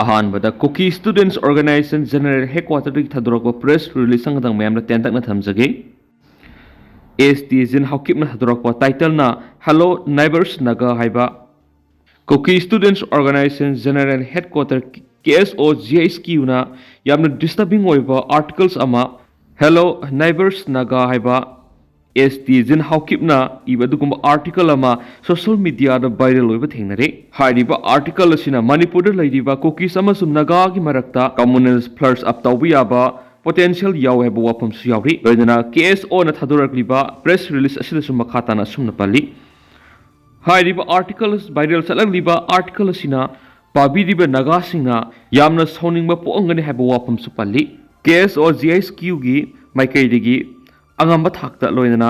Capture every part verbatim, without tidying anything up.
ꯑꯍꯥꯟꯕꯗ Kuki Students Organization General Headquarter ꯗꯒꯤ ꯊꯥꯗꯣꯔꯛꯄ press release ꯑꯃꯈꯛꯇꯪ ꯃꯌꯥꯝꯗ ꯇꯦꯟꯇꯛꯅ ꯊꯝꯖꯒꯦ꯫ ꯑꯦꯁ ꯇꯤ ꯖꯤꯟ ꯍꯥꯎꯀꯤꯞꯅ ꯊꯥꯗꯣꯔꯛꯄ title ꯅ Hello Neighbors Naga ꯍꯥꯏꯕ Kuki Students Organization General Headquarter, K S O G H Q ꯅ ꯌꯥꯝꯅ disturbing ꯑꯣꯏꯕ articles ꯑꯃ, Hello Neighbors Naga ꯍꯥꯏꯕ ꯑꯦꯁ ꯇꯤ ꯖꯤꯟ ꯍꯥꯎꯀꯤꯞꯅ ꯏꯕ ꯑꯗꯨꯒꯨꯝꯕ article ꯑꯃ social media ꯗ viral ꯑꯣꯏꯕ ꯊꯦꯡꯅꯔꯦ꯫ ꯍꯥꯏꯔꯤꯕ article ꯑꯁꯤꯅ ꯃꯅꯤꯄꯨꯔꯗ ꯂꯩꯔꯤꯕ Kukis ꯑꯃꯁꯨꯡ ꯅꯥꯒꯥꯒꯤ ꯃꯔꯛꯇ communal flare up ꯇꯧꯕ ꯌꯥꯕ potential ꯌꯥꯎꯋꯦ ꯍꯥꯏꯕ ꯋꯥꯐꯝꯁꯨ ꯌꯥꯎꯔꯤ꯫ ꯂꯣꯏꯅꯅ K S O ꯅ ꯊꯥꯗꯣꯔꯛꯂꯤꯕ press release ꯑꯁꯤꯗꯁꯨ ꯃꯈꯥ ꯇꯥꯅ ꯑꯁꯨꯝꯅ ꯄꯜꯂꯤ꯫ ꯍꯥꯏꯔꯤꯕ articles, viral ꯆꯠꯂꯛꯂꯤꯕ article ꯑꯁꯤꯅ ꯄꯥꯕꯤꯔꯤꯕ ꯅꯥꯒꯥꯁꯤꯡꯅ ꯌꯥꯝꯅ ꯁꯥꯎꯅꯤꯡꯕ ꯄꯣꯛꯍꯟꯒꯅꯤ ꯍꯥꯏꯕ ꯋꯥꯐꯝꯁꯨ ꯄꯜꯂꯤ꯫ K S O G H Q ꯒꯤ ꯃꯥꯏꯀꯩꯗꯒꯤ ꯑꯉꯝꯕ ꯊꯥꯛꯇ ꯂꯣꯏꯅꯅ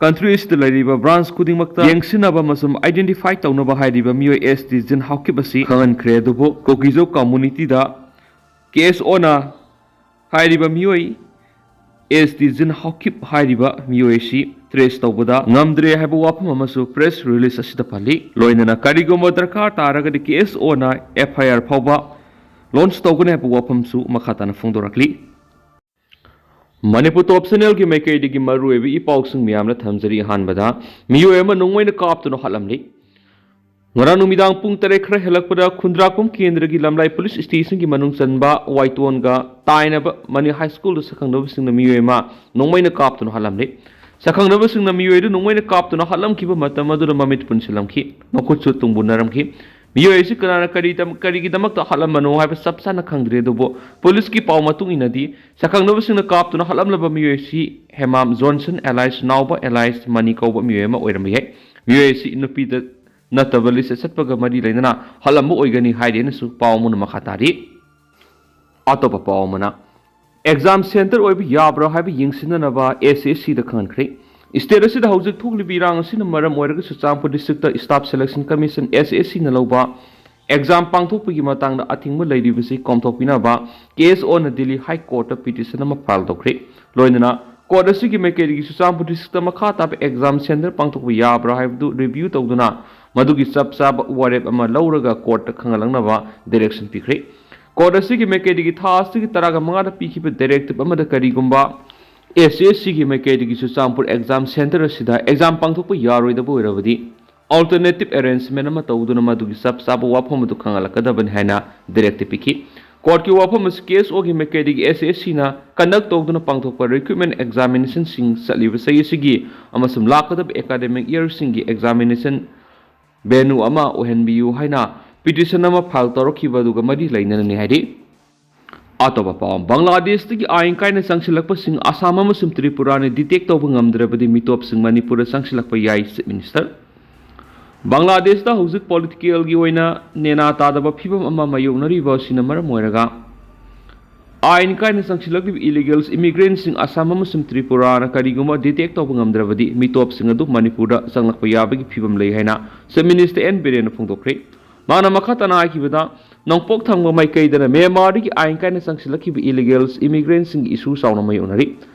country ꯑꯁꯤꯗ ꯂꯩꯔꯤꯕ branch ꯈꯨꯗꯤꯡꯃꯛꯇ ꯌꯦꯡꯁꯤꯟꯅꯕ ꯑꯃꯁꯨꯡ identify ꯇꯧꯅꯕ ꯍꯥꯏꯔꯤꯕ ꯃꯤꯑꯣꯏ ꯑꯦꯁ ꯇꯤ ꯖꯤꯟ ꯍꯥꯎꯀꯤꯞ ꯑꯁꯤ ꯈꯪꯍꯟꯈ꯭ꯔꯦ꯫ ꯑꯗꯨꯕꯨ Kuki-Zo community ꯗ K S O ꯅ ꯍꯥꯏꯔꯤꯕ ꯃꯤꯑꯣꯏ ꯑꯦꯁ ꯇꯤ ꯖꯤꯟ ꯍꯥꯎꯀꯤꯞ ꯍꯥꯏꯔꯤꯕ ꯃꯤꯑꯣꯏ ꯑꯁꯤ trace ꯇꯧꯕꯗ ꯉꯝꯗ꯭ꯔꯦ ꯍꯥꯏꯕ ꯋꯥꯐꯝ ꯑꯃꯁꯨ press release ꯑꯁꯤꯗ ꯄꯜꯂꯤ꯫ ꯂꯣꯏꯅꯅ ꯀꯔꯤꯒꯨꯝꯕ ꯗꯔꯀꯥꯔ ꯇꯥꯔꯒꯗꯤ K S O ꯅ F I R ꯐꯥꯎꯕ launch ꯇꯧꯒꯅꯤ ꯍꯥꯏꯕ ꯋꯥꯐꯝꯁꯨ ꯃꯈꯥ ꯇꯥꯅ ꯐꯣꯡꯗꯣꯔꯛꯂꯤ꯫ ꯃꯅꯤꯄꯨꯔ Top Channel ꯒꯤ ꯃꯥꯏꯀꯩꯗꯒꯤ ꯃꯔꯨꯑꯣꯏꯕ ꯏ ꯄꯥꯎꯁꯤꯡ ꯃꯌꯥꯝꯅ ꯊꯝꯖꯔꯤ꯫ ꯑꯍꯥꯟꯕꯗ, ꯃꯤꯑꯣꯏ ꯑꯃ ꯅꯣꯡꯃꯩꯅ ꯀꯥꯞꯇꯨꯅ ꯍꯥꯠꯂꯝꯂꯤ꯫ ꯉꯔꯥꯡ ꯅꯨꯃꯤꯗꯥꯡ ꯄꯨꯡ ꯇꯔꯦꯠ ꯈꯔ ꯍꯦꯜꯂꯛꯄꯗ ꯈꯨꯟꯗ꯭ꯔꯥꯛꯄꯝ ꯀꯦꯟꯗ꯭ꯔꯒꯤ ꯂꯝꯂꯥꯏ police station ꯒꯤ ꯃꯅꯨꯡ ꯆꯟꯕ ꯋꯥꯏꯇꯣꯟꯒ ꯇꯥꯏꯅꯕ ꯃꯅꯤ high school ꯗ ꯁꯛꯈꯪꯅꯕꯁꯤꯡꯅ ꯃꯤꯑꯣꯏ ꯑꯃ ꯅꯣꯡꯃꯩꯅ ꯀꯥꯞꯇꯨꯅ ꯍꯥꯠꯂꯝꯂꯤ꯫ ꯁꯛꯈꯪꯅꯕꯁꯤꯡꯅ ꯃꯤꯑꯣꯏ ꯑꯗꯨ ꯅꯣꯡꯃꯩꯅ ꯀꯥꯞꯇꯨꯅ ꯍꯥꯠꯂꯝꯈꯤꯕ ꯃꯇꯝ ꯑꯗꯨꯗ ꯃꯃꯤꯠ ꯄꯨꯟꯁꯤꯜꯂꯝꯈꯤ, ꯃꯈꯨꯠꯁꯨ ꯇꯨꯡꯕꯨꯟꯅꯔꯝꯈꯤ꯫ ꯃꯤꯑꯣꯏ ꯑꯁꯤ ꯀꯅꯥꯅ ꯀꯔꯤ ꯗꯝ-, ꯀꯔꯤꯒꯤꯗꯃꯛꯇ ꯍꯥꯠꯂꯝꯕꯅꯣ ꯍꯥꯏꯕ ꯆꯞ ꯆꯥꯅ ꯈꯪꯗ꯭ꯔꯤ, ꯑꯗꯨꯕꯨ police ꯀꯤ ꯄꯥꯎ ꯃꯇꯨꯡ ꯏꯟꯅꯗꯤ ꯁꯛꯈꯪꯅꯕꯁꯤꯡꯅ ꯀꯥꯞꯇꯨꯅ ꯍꯥꯠꯂꯝꯂꯕ ꯃꯤꯑꯣꯏ ꯑꯁꯤ Hemam Johnson alias ꯅꯥꯎꯕ alias money ꯀꯧꯕ ꯃꯤꯑꯣꯏ ꯑꯃ ꯑꯣꯏꯔꯝꯕ ꯌꯥꯏ꯫ ꯃꯤꯑꯣꯏ ꯑꯁꯤ ꯅꯨꯄꯤꯗ ꯅꯠꯇꯕ ꯂꯤꯁ ꯆꯠꯄꯒ ꯃꯔꯤ ꯂꯩꯅꯅ ꯍꯥꯠꯂꯝꯕ ꯑꯣꯏꯒꯅꯤ ꯍꯥꯏꯔꯤ ꯍꯥꯏꯅꯁꯨ ꯄꯥꯎ ꯑꯃꯅ ꯃꯈꯥ ꯇꯥꯔꯤ꯫ ꯑꯇꯣꯞꯄ ꯄꯥꯎ ꯑꯃꯅ, exam center ꯑꯣꯏꯕ ꯌꯥꯕ꯭ꯔꯥ ꯍꯥꯏꯕ ꯌꯦꯡꯁꯤꯟꯅꯅꯕ S S C ꯗ ꯈꯪꯍꯟꯈ꯭ꯔꯦ꯫ State ꯑꯁꯤꯗ ꯍꯧꯖꯤꯛ ꯊꯣꯛꯂꯤꯕ ꯏꯔꯥꯡ ꯑꯁꯤꯅ ꯃꯔꯝ ꯑꯣꯏꯔꯒ Churachandpur district staff selection commission, S S C ꯅ ꯂꯧꯕ exam ꯄꯥꯡꯊꯣꯛꯄꯒꯤ ꯃꯇꯥꯡꯗ ꯑꯊꯤꯡꯕ ꯂꯩꯔꯤꯕꯁꯤ ꯀꯣꯝꯊꯣꯛꯄꯤꯅꯕ K S O ꯅ Delhi High Court ꯇ petition ꯑꯃ file ꯇꯧꯈ꯭ꯔꯦ꯫ ꯂꯣꯏꯅꯅ court ꯑꯁꯤꯒꯤ ꯃꯥꯏꯀꯩꯗꯒꯤ ꯆꯨꯔꯆꯥꯟꯄꯨꯔ district ꯇ ꯃꯈꯥ ꯇꯥꯕ exam center ꯄꯥꯡꯊꯣꯛꯄ ꯌꯥꯕ꯭ꯔꯥ ꯍꯥꯏꯕꯗꯨ review ꯇꯧꯗꯨꯅ ꯃꯗꯨꯒꯤ ꯆꯞ ꯆꯥꯕ ꯋꯥꯔꯦꯞ ꯑꯃ ꯂꯧꯔꯒ ꯀꯣꯔꯠꯇ ꯈꯪꯍꯜꯂꯛꯅꯕ ꯗꯥꯏꯔꯦꯛꯁꯟ ꯄꯤꯈ꯭ꯔꯦ꯫ ꯀꯣꯔꯠ ꯑꯁꯤꯒꯤ ꯃꯥꯏꯀꯩꯗꯒꯤ ꯊꯥ ꯑꯁꯤꯒꯤ ꯇꯔꯥꯒ ꯃꯉꯥꯗ ꯄꯤꯈꯤꯕ ꯗꯥꯏꯔꯦꯛꯇꯤꯞ ꯑꯃꯗ ꯀꯔꯤꯒꯨꯝꯕ ꯑꯦꯁ ꯑꯦꯁ ꯁꯤꯒꯤ ꯃꯥꯏꯀꯩꯗꯒꯤ ꯆꯨꯔꯆꯥꯟꯄꯨꯔ ꯑꯦꯛꯖꯥꯝ ꯁꯦꯟꯇꯔ ꯑꯁꯤꯗ ꯑꯦꯛꯖꯥꯝ ꯄꯥꯡꯊꯣꯛꯄ ꯌꯥꯔꯣꯏꯗꯕ ꯑꯣꯏꯔꯕꯗꯤ, ꯑꯜꯇꯔꯅꯦꯇꯤꯞ ꯑꯦꯔꯦꯟꯖꯃꯦꯟ ꯑꯃ ꯇꯧꯗꯨꯅ ꯃꯗꯨꯒꯤ ꯆꯞ ꯆꯥꯕ ꯋꯥꯐꯝ ꯑꯗꯨ ꯈꯪꯍꯜꯂꯛꯀꯗꯕꯅꯤ ꯍꯥꯏꯅ ꯗꯥꯏꯔꯦꯛꯇꯤꯞ ꯄꯤꯈꯤ꯫ ꯀꯣꯔꯠꯀꯤ ꯋꯥꯐꯝ ꯑꯁꯤ ꯀꯦ ꯑꯦꯁ ꯑꯣꯒꯤ ꯃꯥꯏꯀꯩꯗꯒꯤ ꯑꯦꯁ ꯑꯦꯁ ꯁꯤꯅ ꯀꯟꯗꯛ ꯇꯧꯗꯨꯅ ꯄꯥꯡꯊꯣꯛꯄ ꯔꯤꯀ꯭ꯔꯨꯠꯃꯦꯟ ꯑꯦꯛꯖꯥꯃꯤꯅꯦꯁꯟꯁꯤꯡ ꯆꯠꯂꯤꯕ ꯆꯍꯤ ꯑꯁꯤꯒꯤ ꯑꯃꯁꯨꯡ ꯂꯥꯛꯀꯗꯕ ꯑꯦꯀꯥꯗꯃꯤꯛ ꯏꯌꯔꯁꯤꯡꯒꯤ ꯑꯦꯛꯖꯥꯃꯤꯅꯦꯁꯟ ꯚꯦꯅꯨ ꯑꯃ ꯑꯣꯏꯍꯟꯕꯤꯌꯨ ꯍꯥꯏꯅ ꯄꯤꯇꯤꯁꯟ ꯑꯃ ꯐꯥꯏꯜ ꯇꯧꯔꯛꯈꯤꯕ ꯑꯗꯨꯒ ꯃꯔꯤ ꯂꯩꯅꯅꯅꯤ ꯍꯥꯏꯔꯤ꯫ ꯑꯇꯣꯞꯄ ꯄꯥꯎ, ꯕꯪꯒ꯭ꯂꯥꯗꯦꯁꯇꯒꯤ ꯑꯥꯏꯟ ꯀꯥꯏꯅ ꯆꯪꯁꯤꯜꯂꯛꯄꯁꯤꯡ ꯑꯁꯥꯝ ꯑꯃꯁꯨꯡ ꯇ꯭ꯔꯤꯄꯨꯔꯥꯅ ꯗꯤꯇꯦꯛ ꯇꯧꯕ ꯉꯝꯗ꯭ꯔꯕꯗꯤ ꯃꯤꯇꯣꯞꯁꯤꯡ ꯃꯅꯤꯄꯨꯔꯗ ꯆꯪꯁꯤꯜꯂꯛꯄ ꯌꯥꯏ, ꯆꯤꯐ ꯃꯤꯅꯤꯁꯇꯔ꯫ ꯕꯪꯒ꯭ꯂꯥꯗꯦꯁꯇ ꯍꯧꯖꯤꯛ ꯄꯣꯂꯤꯇꯤꯀꯦꯜꯒꯤ ꯑꯣꯏꯅ ꯅꯦꯅꯥ ꯇꯥꯗꯕ ꯐꯤꯕꯝ ꯑꯃ ꯃꯥꯌꯣꯛꯅꯔꯤꯕ ꯑꯁꯤꯅ ꯃꯔꯝ ꯑꯣꯏꯔꯒ ꯑꯥꯏꯟ ꯀꯥꯏꯅ ꯆꯪꯁꯤꯜꯂꯛꯂꯤꯕ ꯏꯂꯤꯒꯦꯜꯁ ꯏꯃꯤꯒ꯭ꯔꯦꯟꯁꯤꯡ ꯑꯁꯥꯝ ꯑꯃꯁꯨꯡ ꯇ꯭ꯔꯤꯄꯨꯔꯥꯅ ꯀꯔꯤꯒꯨꯝꯕ ꯗꯤꯇꯦꯛ ꯇꯧꯕ ꯉꯝꯗ꯭ꯔꯕꯗꯤ ꯃꯤꯇꯣꯞꯁꯤꯡ ꯑꯗꯨ ꯃꯅꯤꯄꯨꯔꯗ ꯆꯪꯂꯛꯄ ꯌꯥꯕꯒꯤ ꯐꯤꯕꯝ ꯂꯩ ꯍꯥꯏꯅ ꯆꯤꯐ ꯃꯤꯅꯤꯁꯇꯔ ꯑꯦꯟ ꯕꯤꯔꯦꯟꯅ ꯐꯣꯡꯗꯣꯛꯈ꯭ꯔꯦ꯫ ꯃꯥꯅ ꯃꯈꯥ ꯇꯥꯅ ꯍꯥꯏꯈꯤꯕꯗ, ꯅꯣꯡꯄꯣꯛ ꯊꯪꯕ ꯃꯥꯏꯀꯩꯗꯅ ꯃ꯭ꯌꯥꯟꯃꯥꯔꯗꯒꯤ ꯑꯥꯏꯟ ꯀꯥꯏꯅ ꯆꯪꯁꯤꯜꯂꯛꯈꯤꯕ ꯏꯂꯤꯒꯦꯜꯁ ꯏꯃꯤꯒ꯭ꯔꯦꯟꯁꯤꯡꯒꯤ ꯏꯁꯨ ꯆꯥꯎꯅ ꯃꯥꯌꯣꯛꯅꯔꯤ꯫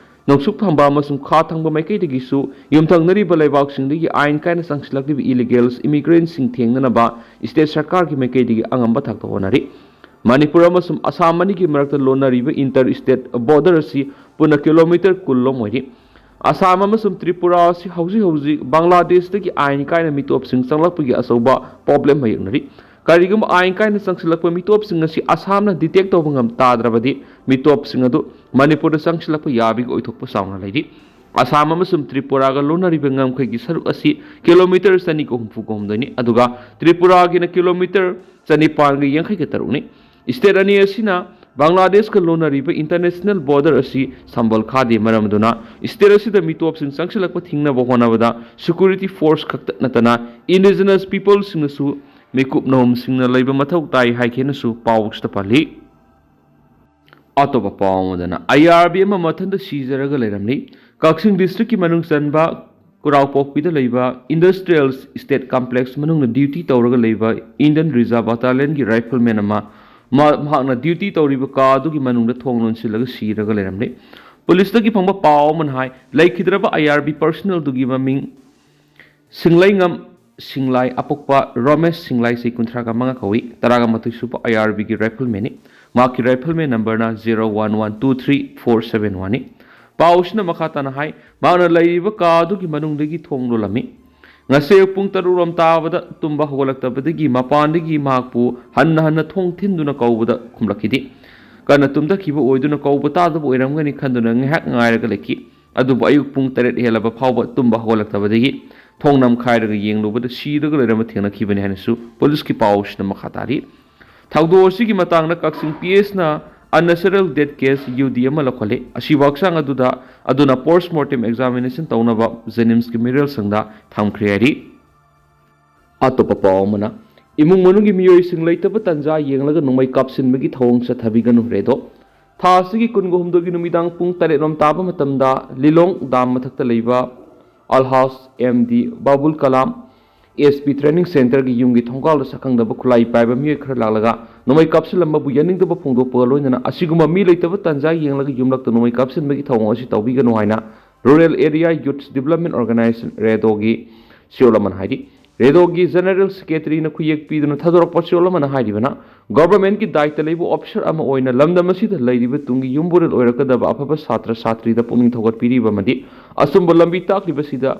ꯅꯣꯡꯆꯨꯞ ꯊꯪꯕ ꯑꯃꯁꯨꯡ ꯈꯥ ꯊꯪꯕ ꯃꯥꯏꯀꯩꯗꯒꯤꯁꯨ ꯌꯨꯝꯊꯪꯅꯔꯤꯕ ꯂꯩꯕꯥꯛꯁꯤꯡꯗꯒꯤ ꯑꯥꯏꯟ ꯀꯥꯏꯅ ꯆꯪꯁꯤꯜꯂꯛꯂꯤꯕ ꯏꯂꯤꯒꯦꯜꯁ ꯏꯃꯤꯒ꯭ꯔꯦꯟꯁꯤꯡ ꯊꯦꯡꯅꯅꯕ ꯁ꯭ꯇꯦꯠ ꯁꯔꯀꯥꯔꯒꯤ ꯃꯥꯏꯀꯩꯗꯒꯤ ꯑꯉꯝꯕ ꯊꯥꯛꯇ ꯍꯣꯠꯅꯔꯤ꯫ ꯃꯅꯤꯄꯨꯔ ꯑꯃꯁꯨꯡ ꯑꯁꯥꯝ ꯑꯅꯤꯒꯤ ꯃꯔꯛꯇ ꯂꯣꯟꯅꯔꯤꯕ ꯏꯟꯇꯔ ꯁ꯭ꯇꯦꯠ ꯕꯣꯔꯗꯔ ꯑꯁꯤ ꯄꯨꯟꯅ ꯀꯤꯂꯣꯃꯤꯇꯔ ꯀꯨꯟ ꯂꯣꯝ ꯑꯣꯏꯔꯤ꯫ ꯑꯁꯥꯝ ꯑꯃꯁꯨꯡ ꯇ꯭ꯔꯤꯄꯨꯔꯥ ꯑꯁꯤ ꯍꯧꯖꯤꯛ ꯍꯧꯖꯤꯛ ꯕꯪꯒ꯭ꯂꯥꯗꯦꯁꯇꯒꯤ ꯑꯥꯏꯟ ꯀꯥꯏꯅ ꯃꯤꯇꯣꯞꯁꯤꯡ ꯆꯪꯂꯛꯄꯒꯤ ꯑꯆꯧꯕ ꯄ꯭ꯔꯣꯕ꯭ꯂꯦꯝ ꯃꯥꯌꯣꯛꯅꯔꯤ꯫ ꯀꯔꯤꯒꯨꯝꯕ ꯑꯥꯏꯟ ꯀꯥꯏꯅ ꯆꯪꯁꯤꯜꯂꯛꯄ ꯃꯤꯇꯣꯞꯁꯤꯡ ꯑꯁꯤ ꯑꯁꯥꯝꯅ ꯗꯤꯇꯦꯛ ꯇꯧꯕ ꯉꯝ ꯇꯥꯗ꯭ꯔꯕꯗꯤ, ꯃꯤꯇꯣꯞꯁꯤꯡ ꯑꯗꯨ ꯃꯅꯤꯄꯨꯔꯗ ꯆꯪꯁꯤꯜꯂꯛꯄ ꯌꯥꯕꯒꯤ ꯑꯣꯏꯊꯣꯛꯄ ꯆꯥꯎꯅ ꯂꯩꯔꯤ꯫ ꯑꯁꯥꯝ ꯑꯃꯁꯨꯡ ꯇ꯭ꯔꯤꯄꯨꯔꯥꯒ ꯂꯣꯟꯅꯔꯤꯕ ꯉꯝꯈꯩꯒꯤ ꯁꯔꯨꯛ ꯑꯁꯤ ꯀꯤꯂꯣꯃꯤꯇꯔ ꯆꯅꯤꯒ ꯍꯨꯝꯐꯨꯒ ꯍꯨꯝꯗꯣꯏꯅꯤ, ꯑꯗꯨꯒ ꯇ꯭ꯔꯤꯄꯨꯔꯥꯒꯤꯅ ꯀꯤꯂꯣꯃꯤꯇꯔ ꯆꯅꯤꯄꯥꯟꯒ ꯌꯥꯡꯈꯩꯒ ꯇꯔꯨꯛꯅꯤ꯫ ꯁ꯭ꯇꯦꯠ ꯑꯅꯤ ꯑꯁꯤꯅ ꯕꯪꯒ꯭ꯂꯥꯗꯦꯁꯀ ꯂꯣꯟꯅꯔꯤꯕ ꯏꯟꯇꯔꯅꯦꯁꯅꯦꯜ ꯕꯣꯔꯗꯔ ꯑꯁꯤ ꯁꯝꯕꯜ ꯈꯥꯗꯦ꯫ ꯃꯔꯝ ꯑꯗꯨꯅ ꯁ꯭ꯇꯦꯠ ꯑꯁꯤꯗ ꯃꯤꯇꯣꯞꯁꯤꯡ ꯆꯪꯁꯤꯜꯂꯛꯄ ꯊꯤꯡꯅꯕ ꯍꯣꯠꯅꯕꯗ ꯁꯦꯀ꯭ꯌꯨꯔꯤꯇꯤ ꯐꯣꯔꯁ ꯈꯛꯇ ꯅꯠꯇꯅ ꯏꯟꯗꯤꯖꯤꯅꯁ ꯄꯤꯄꯜꯁꯤꯡꯅꯁꯨ ꯃꯤꯀꯨꯞ ꯅꯍꯨꯝꯁꯤꯡꯅ ꯂꯩꯕ ꯃꯊꯧ ꯇꯥꯏ ꯍꯥꯏꯈꯤꯅꯁꯨ ꯄꯥꯎꯁꯤꯗ ꯄꯜꯂꯤ꯫ ꯑꯇꯣꯞꯄ ꯄꯥꯎ ꯑꯃꯗꯅ, ꯑꯥꯏ ꯑꯥꯔ ꯕꯤ ꯑꯃ ꯃꯊꯟꯇ ꯁꯤꯖꯔꯒ ꯂꯩꯔꯝꯂꯤ꯫ ꯀꯛꯆꯤꯡ ꯗꯤꯁꯇ꯭ꯔꯤꯛꯀꯤ ꯃꯅꯨꯡ ꯆꯟꯕ ꯀꯨꯔꯥꯎꯄꯣꯛꯄꯤꯗ ꯂꯩꯕ ꯏꯟꯗꯁꯇ꯭ꯔꯤꯌꯦꯜ ꯏꯁꯇꯦꯠ ꯀꯝꯄ꯭ꯂꯦꯛꯁ ꯃꯅꯨꯡꯗ ꯗ꯭ꯌꯨꯇꯤ ꯇꯧꯔꯒ ꯂꯩꯕ ꯏꯟꯗꯤꯌꯟ ꯔꯤꯖꯥꯔꯚ ꯕꯠꯇꯥꯂꯤꯌꯟꯒꯤ ꯔꯥꯏꯐꯜꯃꯦꯟ ꯑꯃ, ꯃꯍꯥꯛ- ꯃꯍꯥꯛꯅ ꯗ꯭ꯌꯨꯇꯤ ꯇꯧꯔꯤꯕ ꯀꯥ ꯑꯗꯨꯒꯤ ꯃꯅꯨꯡꯗ ꯊꯣꯡ ꯂꯣꯟꯁꯤꯜꯂꯒ ꯁꯤꯔꯒ ꯂꯩꯔꯝꯂꯤ꯫ ꯄꯨꯂꯤꯁꯇꯒꯤ ꯐꯪꯕ ꯄꯥꯎ ꯑꯃꯅ ꯍꯥꯏ, ꯂꯩꯈꯤꯗ꯭ꯔꯕ ꯑꯥꯏ ꯑꯥꯔ ꯕꯤ ꯄꯔꯁꯅꯦꯜꯗꯨꯒꯤ ꯃꯃꯤꯡ ꯁꯤꯡꯂꯩꯉꯝ ꯁꯤꯡꯂꯥꯏ, ꯑꯄꯣꯛꯄ ꯔꯣꯃꯦꯁ ꯁꯤꯡꯂꯥꯏ, ꯆꯍꯤ ꯀꯨꯟꯊ꯭ꯔꯥꯒ ꯃꯉꯥ ꯀꯧꯏ, ꯇꯔꯥꯒ ꯃꯥꯊꯣꯏ ꯁꯨꯕ ꯑꯥꯏ ꯑꯥꯔ ꯕꯤꯒꯤ ꯔꯥꯏꯐꯜꯃꯦꯟꯅꯤ꯫ ꯃꯍꯥꯛꯀꯤ ꯔꯥꯏꯐꯜꯃꯦꯟ ꯅꯝꯕꯔꯅ zero one one two three four seven ꯋꯥꯟꯅꯤ꯫ ꯄꯥꯎꯁꯤꯅ ꯃꯈꯥ ꯇꯥꯅ ꯍꯥꯏ, ꯃꯍꯥꯛꯅ ꯂꯩꯔꯤꯕ ꯀꯥ ꯑꯗꯨꯒꯤ ꯃꯅꯨꯡꯗꯒꯤ ꯊꯣꯡ ꯂꯣꯜꯂꯝꯃꯤ꯫ ꯉꯁꯤ ꯑꯌꯨꯛ ꯄꯨꯡ ꯇꯔꯨꯛ ꯔꯣꯝ ꯇꯥꯕꯗ ꯇꯨꯝꯕ ꯍꯧꯒꯠꯂꯛꯇꯕꯗꯒꯤ ꯃꯄꯥꯟꯗꯒꯤ ꯃꯍꯥꯛꯄꯨ ꯍꯟꯅ ꯍꯟꯅ ꯊꯣꯡ ꯊꯤꯟꯗꯨꯅ ꯀꯧꯕꯗ ꯈꯨꯝꯂꯛꯈꯤꯗꯦ꯫ ꯀꯟꯅ ꯇꯨꯝꯊꯈꯤꯕ ꯑꯣꯏꯗꯨꯅ ꯀꯧꯕ ꯇꯥꯗꯕ ꯑꯣꯏꯔꯝꯒꯅꯤ ꯈꯟꯗꯨꯅ ꯉꯥꯏꯍꯥꯛ ꯉꯥꯏꯔꯒ ꯂꯩꯈꯤ꯫ ꯑꯗꯨꯕꯨ ꯑꯌꯨꯛ ꯄꯨꯡ ꯇꯔꯦꯠ ꯍꯦꯜꯂꯕ ꯐꯥꯎꯕ ꯇꯨꯝꯕ ꯍꯧꯒꯠꯂꯛꯇꯕꯗꯒꯤ ꯊꯣꯡ ꯅꯝꯈꯥꯏꯔꯒ ꯌꯦꯡꯂꯨꯕꯗ ꯁꯤꯔꯒ ꯂꯩꯔꯝꯕ ꯊꯦꯡꯅꯈꯤꯕꯅꯤ ꯍꯥꯏꯅꯁꯨ ꯄꯨꯂꯤꯁꯀꯤ ꯄꯥꯎꯁꯤꯅ ꯃꯈꯥ ꯇꯥꯔꯤ꯫ ꯊꯧꯗꯣꯛ ꯑꯁꯤꯒꯤ ꯃꯇꯥꯡꯗ ꯀꯛꯆꯤꯡ ꯄꯤ ꯑꯦꯁꯅ unnatural death case ꯌꯨ ꯗꯤ ꯑꯃ ꯂꯧꯈꯠꯂꯤ꯫ ꯑꯁꯤꯕ ꯍꯛꯆꯥꯡ ꯑꯗꯨꯗ ꯑꯗꯨꯅ post mortem examination ꯇꯧꯅꯕ ꯖꯦꯅꯤꯝꯁꯀꯤ ꯃꯤꯔꯦꯜ ꯁꯪꯗ ꯊꯝꯈ꯭ꯔꯦ ꯍꯥꯏꯔꯤ꯫ ꯑꯇꯣꯞꯄ ꯄꯥꯎ ꯑꯃꯅ, ꯏꯃꯨꯡ ꯃꯅꯨꯡꯒꯤ ꯃꯤꯑꯣꯏꯁꯤꯡ ꯂꯩꯇꯕ ꯇꯥꯟꯖꯥ ꯌꯦꯡꯂꯒ ꯅꯣꯡꯃꯩ ꯀꯥꯞꯁꯤꯟꯕꯒꯤ ꯊꯧꯑꯣꯡ ꯆꯠꯊꯕꯤꯒꯅꯨ, ꯔꯦꯗꯣ꯫ ꯊꯥ ꯑꯁꯤꯒꯤ ꯀꯨꯟꯒ ꯍꯨꯝꯗꯣꯏꯒꯤ ꯅꯨꯃꯤꯗꯥꯡ ꯄꯨꯡ ꯇꯔꯦꯠ ꯔꯣꯝ ꯇꯥꯕ ꯃꯇꯝꯗ ꯂꯤꯂꯣꯡ ꯗꯥꯝ ꯃꯊꯛꯇ ꯂꯩꯕ ꯑꯜꯍꯥꯖ M D Babul Kalam, S P training centreꯒꯤ ꯌꯨꯝꯒꯤ ꯊꯣꯡꯒꯥꯜꯗ ꯁꯛꯈꯪꯗꯕ ꯈꯨꯠꯂꯥꯏ ꯄꯥꯏꯕ ꯃꯤꯑꯣꯏ ꯈꯔ ꯂꯥꯛꯂꯒ ꯅꯣꯡꯃꯩ ꯀꯥꯞꯁꯤꯜꯂꯝꯕꯕꯨ ꯌꯥꯅꯤꯡꯗꯕ ꯐꯣꯡꯗꯣꯛꯄꯒ ꯂꯣꯏꯅꯅ ꯑꯁꯤꯒꯨꯝꯕ ꯃꯤ ꯂꯩꯇꯕ ꯇꯥꯟꯖꯥ ꯌꯦꯡꯂꯒ ꯌꯨꯝꯂꯛꯇ ꯅꯣꯡꯃꯩ ꯀꯥꯞꯁꯤꯟꯕꯒꯤ ꯊꯧꯑꯣꯡ ꯑꯁꯤ ꯇꯧꯕꯤꯒꯅꯨ ꯍꯥꯏꯅ Rural Area Youth Development Organisation, ꯔꯦꯗꯣꯒꯤ ꯁꯤꯑꯣꯜ ꯑꯃꯅ ꯍꯥꯏꯔꯤ꯫ ꯔꯦꯗꯣꯒꯤ ꯖꯦꯅꯔꯦꯜ ꯁꯦꯀ꯭ꯔꯦꯇꯔꯤꯅ ꯈꯨꯌꯦꯛ ꯄꯤꯗꯨꯅ ꯊꯥꯗꯣꯔꯛꯄ ꯁꯤꯑꯣꯜ ꯑꯃꯅ ꯍꯥꯏꯔꯤꯕꯅ, ꯒꯣꯚꯔꯟꯃꯦꯟꯠꯀꯤ ꯗꯥꯏꯇ ꯂꯩꯕ ꯑꯣꯐꯤꯁꯥꯔ ꯑꯃ ꯑꯣꯏꯅ ꯂꯝꯗꯝ ꯑꯁꯤꯗ ꯂꯩꯔꯤꯕ ꯇꯨꯡꯒꯤ ꯌꯨꯝꯕꯨꯔꯦꯜ ꯑꯣꯏꯔꯛꯀꯗꯕ ꯑꯐꯕ ꯁꯥꯇ꯭ꯔ ꯁꯥꯇ꯭ꯔꯤꯗ ꯄꯨꯛꯅꯤꯡ ꯊꯧꯒꯠꯄꯤꯔꯤꯕ ꯑꯃꯗꯤ ꯑꯆꯨꯝꯕ ꯂꯝꯕꯤ ꯇꯥꯛꯂꯤꯕꯁꯤꯗ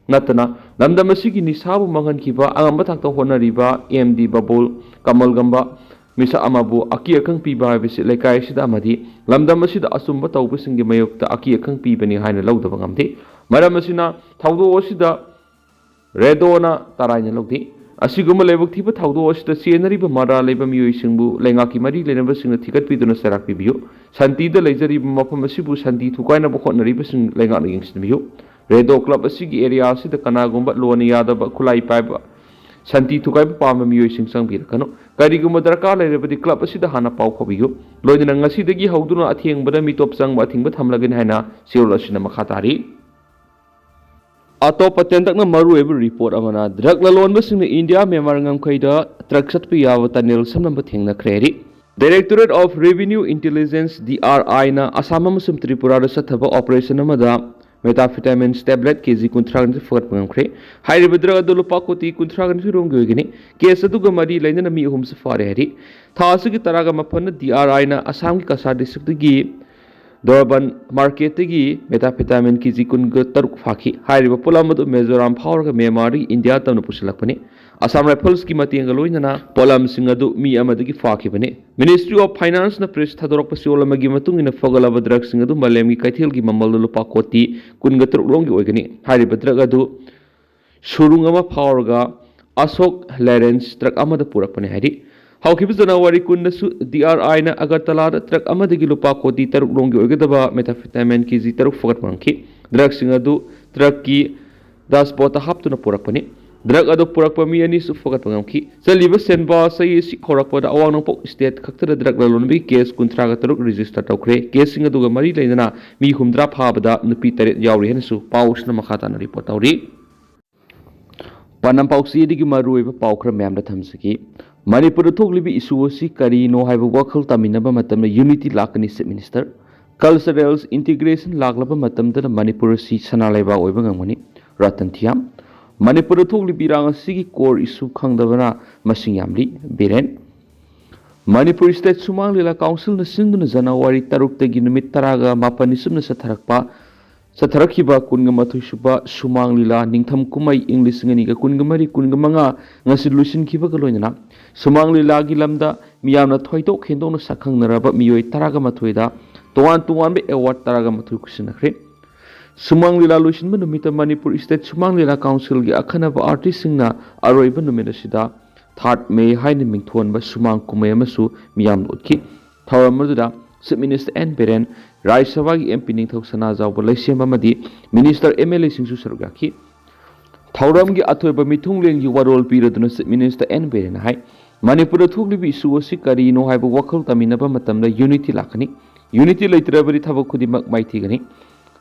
ꯅꯠꯇꯅ ꯂꯝꯗꯝ ꯑꯁꯤꯒꯤ ꯅꯤꯁꯥꯕꯨ ꯃꯥꯡꯍꯟꯈꯤꯕ ꯑꯉꯝꯕ ꯊꯥꯛꯇ ꯍꯣꯠꯅꯔꯤꯕ ꯑꯦꯝ ꯗꯤ ꯕꯕꯨꯜ ꯀꯃꯜꯒꯝꯕ ꯃꯤꯁꯛ ꯑꯃꯕꯨ ꯑꯀꯤ ꯑꯈꯪ ꯄꯤꯕ ꯍꯥꯏꯕꯁꯤ ꯂꯩꯀꯥꯏ ꯑꯁꯤꯗ ꯑꯃꯗꯤ ꯂꯝꯗꯝ ꯑꯁꯤꯗ ꯑꯆꯨꯝꯕ ꯇꯧꯕꯁꯤꯡꯒꯤ ꯃꯥꯌꯣꯛꯇ ꯑꯀꯤ ꯑꯈꯪ ꯄꯤꯕꯅꯤ ꯍꯥꯏꯅ ꯂꯧꯗꯕ ꯉꯝꯗꯦ꯫ ꯃꯔꯝ ꯑꯁꯤꯅ ꯊꯧꯗꯣꯛ ꯑꯁꯤꯗ ꯔꯦꯗꯣꯅ ꯇꯔꯥꯏꯅ ꯂꯧꯗꯦ꯫ ꯑꯁꯤꯒꯨꯝꯕ ꯂꯥꯏꯕꯛ ꯊꯤꯕ ꯊꯧꯗꯣꯛ ꯑꯁꯤꯗ ꯆꯦꯟꯅꯔꯤꯕ ꯃꯔꯥꯜ ꯂꯩꯕ ꯃꯤꯑꯣꯏꯁꯤꯡꯕꯨ ꯂꯩꯉꯥꯛꯀꯤ ꯃꯔꯤ ꯂꯩꯅꯕꯁꯤꯡꯅ ꯊꯤꯒꯠꯄꯤꯗꯨꯅ ꯆꯩꯔꯥꯛ ꯄꯤꯕꯤꯌꯨ꯫ ꯁꯥꯟꯇꯤꯗ ꯂꯩꯖꯔꯤꯕ ꯃꯐꯝ ꯑꯁꯤꯕꯨ ꯁꯥꯟꯇꯤ ꯊꯨꯒꯥꯏꯅꯕ ꯍꯣꯠꯅꯔꯤꯕꯁꯤꯡ ꯂꯩꯉꯥꯛꯅ ꯌꯦꯡꯁꯤꯟꯕꯤꯌꯨ꯫ ꯔꯦꯗꯣ ꯀ꯭ꯂꯕ ꯑꯁꯤꯒꯤ ꯑꯦꯔꯤꯌꯥ ꯑꯁꯤꯗ ꯀꯅꯥꯒꯨꯝꯕ ꯂꯣꯅ ꯌꯥꯗꯕ ꯈꯨꯠꯂꯥꯏ ꯄꯥꯏꯕ ꯁꯥꯟꯇꯤ ꯊꯨꯒꯥꯏꯕ ꯄꯥꯝꯕ ꯃꯤꯑꯣꯏꯁꯤꯡ ꯆꯪꯕꯤꯔꯛꯀꯅꯨ꯫ ꯀꯔꯤꯒꯨꯝꯕ ꯗꯔꯀꯥꯔ ꯂꯩꯔꯕꯗꯤ ꯀ꯭ꯂꯕ ꯑꯁꯤꯗ ꯍꯥꯟꯅ ꯄꯥꯎ ꯐꯥꯎꯕꯤꯌꯨ꯫ ꯂꯣꯏꯅꯅ ꯉꯁꯤꯗꯒꯤ ꯍꯧꯗꯨꯅ ꯑꯊꯦꯡꯕꯗ ꯃꯤꯇꯣꯞ ꯆꯪꯕ ꯑꯊꯤꯡꯕ ꯊꯝꯂꯒꯅꯤ ꯍꯥꯏꯅ ꯁꯤꯑꯣꯜ ꯑꯁꯤꯅ ꯃꯈꯥ ꯇꯥꯔꯤ꯫ ꯑꯇꯣꯞꯄ ꯇꯦꯟꯇꯛꯅ ꯃꯔꯨꯑꯣꯏꯕ ꯔꯤꯄꯣꯔꯠ ꯑꯃꯅ, ꯗ꯭ꯔꯒ ꯂꯂꯣꯟꯕꯁꯤꯡꯅ ꯏꯟꯗꯤꯌꯥ ꯃ꯭ꯌꯥꯟꯃꯥꯔ ꯉꯝꯈꯩꯗ ꯇ꯭ꯔꯛ ꯆꯠꯄ ꯌꯥꯕ ꯇꯅꯦꯜ ꯁꯦꯝꯂꯝꯕ ꯊꯦꯡꯅꯈ꯭ꯔꯦ ꯍꯥꯏꯔꯤ꯫ Directorate of Revenue Intelligence, D R ꯑꯥꯏꯅ ꯑꯁꯥꯝ ꯑꯃꯁꯨꯡ ꯇ꯭ꯔꯤꯄꯨꯔꯥꯗ ꯆꯠꯊꯕ ꯑꯣꯄꯔꯦꯁꯟ ꯑꯃꯗ Methamphetamine tablet ꯀꯦ ꯖꯤ ꯀꯨꯟꯊ꯭ꯔꯥꯒ ꯅꯤꯊꯣꯏ ꯐꯥꯒꯠꯄ ꯉꯝꯈ꯭ꯔꯦ꯫ ꯍꯥꯏꯔꯤꯕ drug ꯑꯗꯨ ꯂꯨꯄꯥ ꯀꯣꯇꯤ ꯀꯨꯟꯊ꯭ꯔꯥꯒ ꯅꯤꯊꯣꯏ ꯔꯣꯝꯒꯤ ꯑꯣꯏꯒꯅꯤ꯫ Case ꯑꯗꯨꯒ ꯃꯔꯤ ꯂꯩꯅꯅ ꯃꯤ ꯑꯍꯨꯝꯁꯨ ꯐꯥꯔꯦ ꯍꯥꯏꯔꯤ꯫ ꯊꯥ ꯑꯁꯤꯒꯤ ꯇꯔꯥꯒ ꯃꯥꯄꯟꯗ D R Iꯅ ꯑꯁꯥꯝꯒꯤ ꯀꯁꯥꯔ districtꯇꯒꯤ ꯗꯣꯔꯕꯟ marketꯇꯒꯤ methamphetamine ꯀꯦ ꯖꯤ ꯀꯨꯟꯒ ꯇꯔꯨꯛ ꯐꯥꯈꯤ꯫ ꯍꯥꯏꯔꯤꯕ ꯄꯣꯠꯂꯝ ꯑꯗꯨ ꯃꯤꯖꯣꯔꯥꯝ ꯐꯥꯎꯔꯒ ꯃ꯭ꯌꯥꯟꯃꯥꯔꯗꯒꯤ ꯏꯟꯗꯤꯌꯥ ꯇꯝꯅ ꯄꯨꯁꯤꯜꯂꯛꯄꯅꯤ꯫ Assam Riflesꯀꯤ ꯃꯇꯦꯡꯒ ꯂꯣꯏꯅꯅ ꯄꯣꯠꯂꯝꯁꯤꯡ ꯑꯗꯨ ꯃꯤ ꯑꯃꯗꯒꯤ ꯐꯥꯈꯤꯕꯅꯤ꯫ Ministry of Financeꯅ press ꯊꯥꯗꯣꯔꯛꯄ ꯆꯦꯔꯣꯜ ꯑꯃꯒꯤ ꯃꯇꯨꯡ ꯏꯟꯅ ꯐꯒꯠꯂꯕ drugꯁꯤꯡ ꯑꯗꯨ ꯃꯥꯂꯦꯝꯒꯤ ꯀꯩꯊꯦꯜꯒꯤ ꯃꯃꯜꯗ ꯂꯨꯄꯥ ꯀꯣꯇꯤ ꯀꯨꯟꯒ ꯇꯔꯨꯛ ꯔꯣꯝꯒꯤ ꯑꯣꯏꯒꯅꯤ꯫ ꯍꯥꯏꯔꯤꯕ drug ꯑꯗꯨ ꯁꯨꯔꯨꯡ ꯑꯃ ꯐꯥꯎꯔꯒ ꯑꯁꯣꯛ ꯂꯦꯂꯦꯟꯁ truck ꯑꯃꯗ ꯄꯨꯔꯛꯄꯅꯤ ꯍꯥꯏꯔꯤ꯫ ꯍꯧꯈꯤꯕ ꯖꯅꯋꯥꯔꯤ ꯀꯨꯟꯗꯁꯨ D R Iꯅ ꯑꯒꯔꯇꯂꯥꯗ truck ꯑꯃꯗꯒꯤ ꯂꯨꯄꯥ ꯀꯣꯇꯤ ꯇꯔꯨꯛ ꯔꯣꯝꯒꯤ ꯑꯣꯏꯒꯗꯕ methamphetamine ꯀꯦ ꯖꯤ ꯇꯔꯨꯛ ꯐꯥꯒꯠꯄ ꯉꯝꯈꯤ꯫ Drugꯁꯤꯡ ꯑꯗꯨ truckꯀꯤ dashboardꯇ ꯍꯥꯞꯇꯨꯅ ꯄꯨꯔꯛꯄꯅꯤ꯫ Drug ꯑꯗꯨ ꯄꯨꯔꯛꯄ ꯃꯤ ꯑꯅꯤꯁꯨ ꯐꯥꯒꯠꯄ ꯉꯝꯈꯤ꯫ ꯆꯠꯂꯤꯕ ꯁꯦꯟꯕꯥ ꯆꯍꯤ ꯑꯁꯤ ꯍꯧꯔꯛꯄꯗ ꯑꯋꯥꯡ ꯅꯣꯡꯄꯣꯛ state ꯈꯛꯇꯗ drug ꯂꯂꯣꯟꯕꯒꯤ case ꯀꯨꯟꯊ꯭ꯔꯥꯒ ꯇꯔꯨꯛ register ꯇꯧꯈ꯭ꯔꯦ꯫ Caseꯁꯤꯡ ꯑꯗꯨꯒ ꯃꯔꯤ ꯂꯩꯅꯅ ꯃꯤ ꯍꯨꯝꯗ꯭ꯔꯥ ꯐꯥꯕꯗ ꯅꯨꯄꯤ ꯇꯔꯦꯠ ꯌꯥꯎꯔꯤ ꯍꯥꯏꯅꯁꯨ ꯄꯥꯎꯁꯤꯅ ꯃꯈꯥ ꯇꯥꯅ report ꯇꯧꯔꯤ꯫ ꯄꯥꯟꯗꯝ ꯄꯥꯎꯆꯦꯗꯒꯤ ꯃꯔꯨꯑꯣꯏꯕ ꯄꯥꯎ ꯈꯔ ꯃꯌꯥꯝꯗ ꯊꯝꯖꯒꯦ꯫ ꯃꯅꯤꯄꯨꯔꯗ ꯊꯣꯛꯂꯤꯕ issue ꯑꯁꯤ ꯀꯔꯤꯅꯣ ꯍꯥꯏꯕ ꯋꯥꯈꯜ ꯇꯥꯃꯤꯟꯅꯕ ꯃꯇꯝꯗ unity ꯂꯥꯛꯀꯅꯤ Chief Minister꯫ Cultural integration ꯂꯥꯛꯂꯕ ꯃꯇꯝꯗꯅ ꯃꯅꯤꯄꯨꯔ ꯑꯁꯤ ꯁꯅꯥ ꯂꯩꯕꯥꯛ ꯑꯣꯏꯕ ꯉꯝꯒꯅꯤ ꯔꯇꯟ ꯊꯤꯌꯥꯝ꯫ ꯃꯅꯤꯄꯨꯔꯗ ꯊꯣꯛꯂꯤꯕ ꯏꯔꯥꯡ ꯑꯁꯤꯒꯤ core issue ꯈꯪꯗꯕꯅ ꯃꯁꯤꯡ ꯌꯥꯝꯂꯤ ꯕꯤꯔꯦꯟ꯫ ꯃꯅꯤꯄꯨꯔ State ꯁꯨꯃꯥꯡ ꯂꯤꯂꯥ Councilꯅ ꯁꯤꯟꯗꯨꯅ ꯖꯅꯋꯥꯔꯤ ꯇꯔꯨꯛꯇꯒꯤ ꯅꯨꯃꯤꯠ ꯇꯔꯥꯒ ꯃꯥꯄꯟꯅꯤ ꯆꯨꯞꯅ ꯆꯠꯊꯔꯛꯄ ꯆꯠꯊꯔꯛꯈꯤꯕ ꯀꯨꯟꯒ ꯃꯥꯊꯣꯏ ꯁꯨꯕ ꯁꯨꯃꯥꯡ ꯂꯤꯂꯥ ꯅꯤꯡꯊꯝ ꯀꯨꯝꯍꯩ ꯏꯪ ꯂꯤꯁꯤꯡ ꯑꯅꯤꯒ ꯀꯨꯟꯒ ꯃꯔꯤ ꯀꯨꯟꯒ ꯃꯉꯥ ꯉꯁꯤ ꯂꯣꯏꯁꯤꯟꯈꯤꯕꯒ ꯂꯣꯏꯅꯅ ꯁꯨꯃꯥꯡ ꯂꯤꯂꯥꯒꯤ ꯂꯝꯗ ꯃꯤꯌꯥꯝꯅ ꯊꯣꯏꯗꯣꯛ ꯍꯦꯟꯗꯣꯛꯅ ꯁꯛꯈꯪꯅꯔꯕ ꯃꯤꯑꯣꯏ ꯇꯔꯥꯒ ꯃꯥꯊꯣꯏꯗ ꯇꯣꯉꯥꯟ ꯇꯣꯉꯥꯟꯕ award ꯇꯔꯥꯒ ꯃꯥꯊꯣꯏ ꯈꯨꯠꯁꯤꯟꯅꯈ꯭ꯔꯦ꯫ ꯁꯨꯃꯥꯡ ꯂꯤꯂꯥ ꯂꯣꯏꯁꯤꯟꯕ ꯅꯨꯃꯤꯠꯇ ꯃꯅꯤꯄꯨꯔ State ꯁꯨꯃꯥꯡ ꯂꯤꯂꯥ Councilꯒꯤ ꯑꯈꯟꯅꯕ artistꯁꯤꯡꯅ ꯑꯔꯣꯏꯕ ꯅꯨꯃꯤꯠ ꯑꯁꯤꯗ Third May ꯍꯥꯏꯅ ꯃꯤꯡꯊꯣꯟꯕ ꯁꯨꯃꯥꯡ ꯀꯨꯝꯍꯩ ꯑꯃꯁꯨ ꯃꯤꯌꯥꯝꯅ ꯎꯠꯈꯤ꯫ ꯊꯧꯔꯝ ꯑꯗꯨꯗ Chief Minister ꯑꯦꯟ ꯕꯤꯔꯦꯟ, ꯔꯥꯖ꯭ꯌ ꯁꯚꯥꯒꯤ MP ꯅꯤꯡꯊꯧ ꯁꯅꯥꯖꯥꯎꯕ ꯂꯩꯁꯦꯝꯕ ꯑꯃꯗꯤ Minister, MLAꯁꯤꯡꯁꯨ ꯁꯔꯨꯛ ꯌꯥꯈꯤ꯫ ꯊꯧꯔꯝꯒꯤ ꯑꯊꯣꯏꯕ ꯃꯤꯊꯨꯡꯂꯦꯟꯒꯤ ꯋꯥꯔꯣꯜ ꯄꯤꯔꯗꯨꯅ Chief Minister ꯑꯦꯟ ꯕꯤꯔꯦꯟꯅ ꯍꯥꯏ, ꯃꯅꯤꯄꯨꯔꯗ ꯊꯣꯛꯂꯤꯕ issue ꯑꯁꯤ ꯀꯔꯤꯅꯣ ꯍꯥꯏꯕ ꯋꯥꯈꯜ ꯇꯥꯃꯤꯟꯅꯕ ꯃꯇꯝꯗ unity ꯂꯥꯛꯀꯅꯤ꯫ Unity ꯂꯩꯇ꯭ꯔꯕꯗꯤ ꯊꯕꯛ ꯈꯨꯗꯤꯡꯃꯛ ꯃꯥꯏꯊꯤꯒꯅꯤ꯫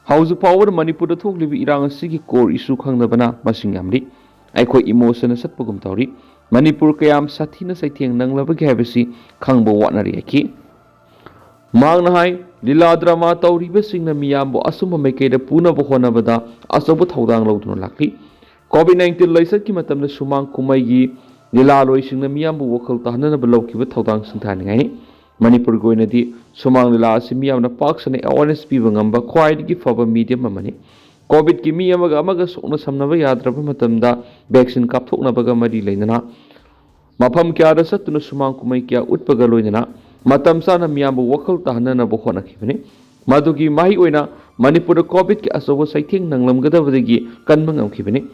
ꯍꯧꯖꯤꯛ ꯐꯥꯎꯕꯗ ꯃꯅꯤꯄꯨꯔꯗ ꯊꯣꯛꯂꯤꯕ ꯏꯔꯥꯡ ꯑꯁꯤꯒꯤ core issue ꯈꯪꯗꯕꯅ ꯃꯁꯤꯡ ꯌꯥꯝꯂꯤ꯫ ꯑꯩꯈꯣꯏ emotionꯅ ꯆꯠꯄꯒꯨꯝ ꯇꯧꯔꯤ꯫ ꯃꯅꯤꯄꯨꯔ ꯀꯌꯥꯝ ꯁꯥꯊꯤꯅ ꯆꯩꯊꯦꯡ ꯅꯪꯂꯕꯒꯦ ꯍꯥꯏꯕꯁꯤ ꯈꯪꯕ ꯋꯥꯠꯅꯔꯤ ꯍꯥꯏꯈꯤ꯫ ꯃꯍꯥꯛꯅ ꯍꯥꯏ, ꯂꯤꯂꯥ ꯗ꯭ꯔꯃꯥ ꯇꯧꯔꯤꯕꯁꯤꯡꯅ ꯃꯤꯌꯥꯝꯕꯨ ꯑꯆꯨꯝꯕ ꯃꯥꯏꯀꯩꯗ ꯄꯨꯅꯕ ꯍꯣꯠꯅꯕꯗ ꯑꯆꯧꯕ ꯊꯧꯗꯥꯡ ꯂꯧꯗꯨꯅ ꯂꯥꯛꯂꯤ꯫ ꯀꯣꯚꯤꯗ ꯅꯥꯏꯟꯇꯤꯟ ꯂꯥꯏꯆꯠꯀꯤ ꯃꯇꯝꯗ ꯁꯨꯃꯥꯡ ꯀꯨꯝꯍꯩꯒꯤ ꯂꯤꯂꯥꯂꯣꯏꯁꯤꯡꯅ ꯃꯤꯌꯥꯝꯕꯨ ꯋꯥꯈꯜ ꯇꯥꯍꯟꯅꯅꯕ ꯂꯧꯈꯤꯕ ꯊꯧꯗꯥꯡ ꯁꯤꯡꯊꯥꯅꯤꯡꯉꯥꯏꯅꯤ꯫ ꯃꯅꯤꯄꯨꯔꯒꯤ ꯑꯣꯏꯅꯗꯤ ꯁꯨꯃꯥꯡ ꯂꯤꯂꯥ ꯑꯁꯤ ꯃꯤꯌꯥꯝꯅ ꯄꯥꯛ ꯁꯟꯅ ꯑꯦꯋꯥꯔꯅꯦꯁ ꯄꯤꯕ ꯉꯝꯕ ꯈ꯭ꯋꯥꯏꯗꯒꯤ ꯐꯕ ꯃꯤꯗꯤꯌꯝ ꯑꯃꯅꯤ꯫ ꯀꯣꯚꯤꯗꯀꯤ ꯃꯤ ꯑꯃꯒ ꯑꯃꯒ ꯁꯣꯛꯅ ꯁꯝꯅꯕ ꯌꯥꯗ꯭ꯔꯕ ꯃꯇꯝꯗ ꯚꯦꯛꯁꯤꯟ ꯀꯥꯞꯊꯣꯛꯅꯕꯒ ꯃꯔꯤ ꯂꯩꯅꯅ ꯃꯐꯝ ꯀꯌꯥꯗ ꯆꯠꯇꯨꯅ ꯁꯨꯃꯥꯡ ꯀꯨꯝꯍꯩ ꯀꯌꯥ ꯎꯠꯄꯒ ꯂꯣꯏꯅꯅ ꯃꯇꯝ ꯆꯥꯅ ꯃꯤꯌꯥꯝꯕꯨ ꯋꯥꯈꯜ ꯇꯥꯍꯟꯅꯅꯕ ꯍꯣꯠꯅꯈꯤꯕꯅꯤ꯫ ꯃꯗꯨꯒꯤ ꯃꯍꯩ ꯑꯣꯏꯅ ꯃꯅꯤꯄꯨꯔꯗ ꯀꯣꯚꯤꯗꯀꯤ ꯑꯆꯧꯕ ꯆꯩꯊꯦꯡ ꯅꯪꯂꯝꯒꯗꯕꯗꯒꯤ ꯀꯟꯕ ꯉꯝꯈꯤꯕꯅꯤ꯫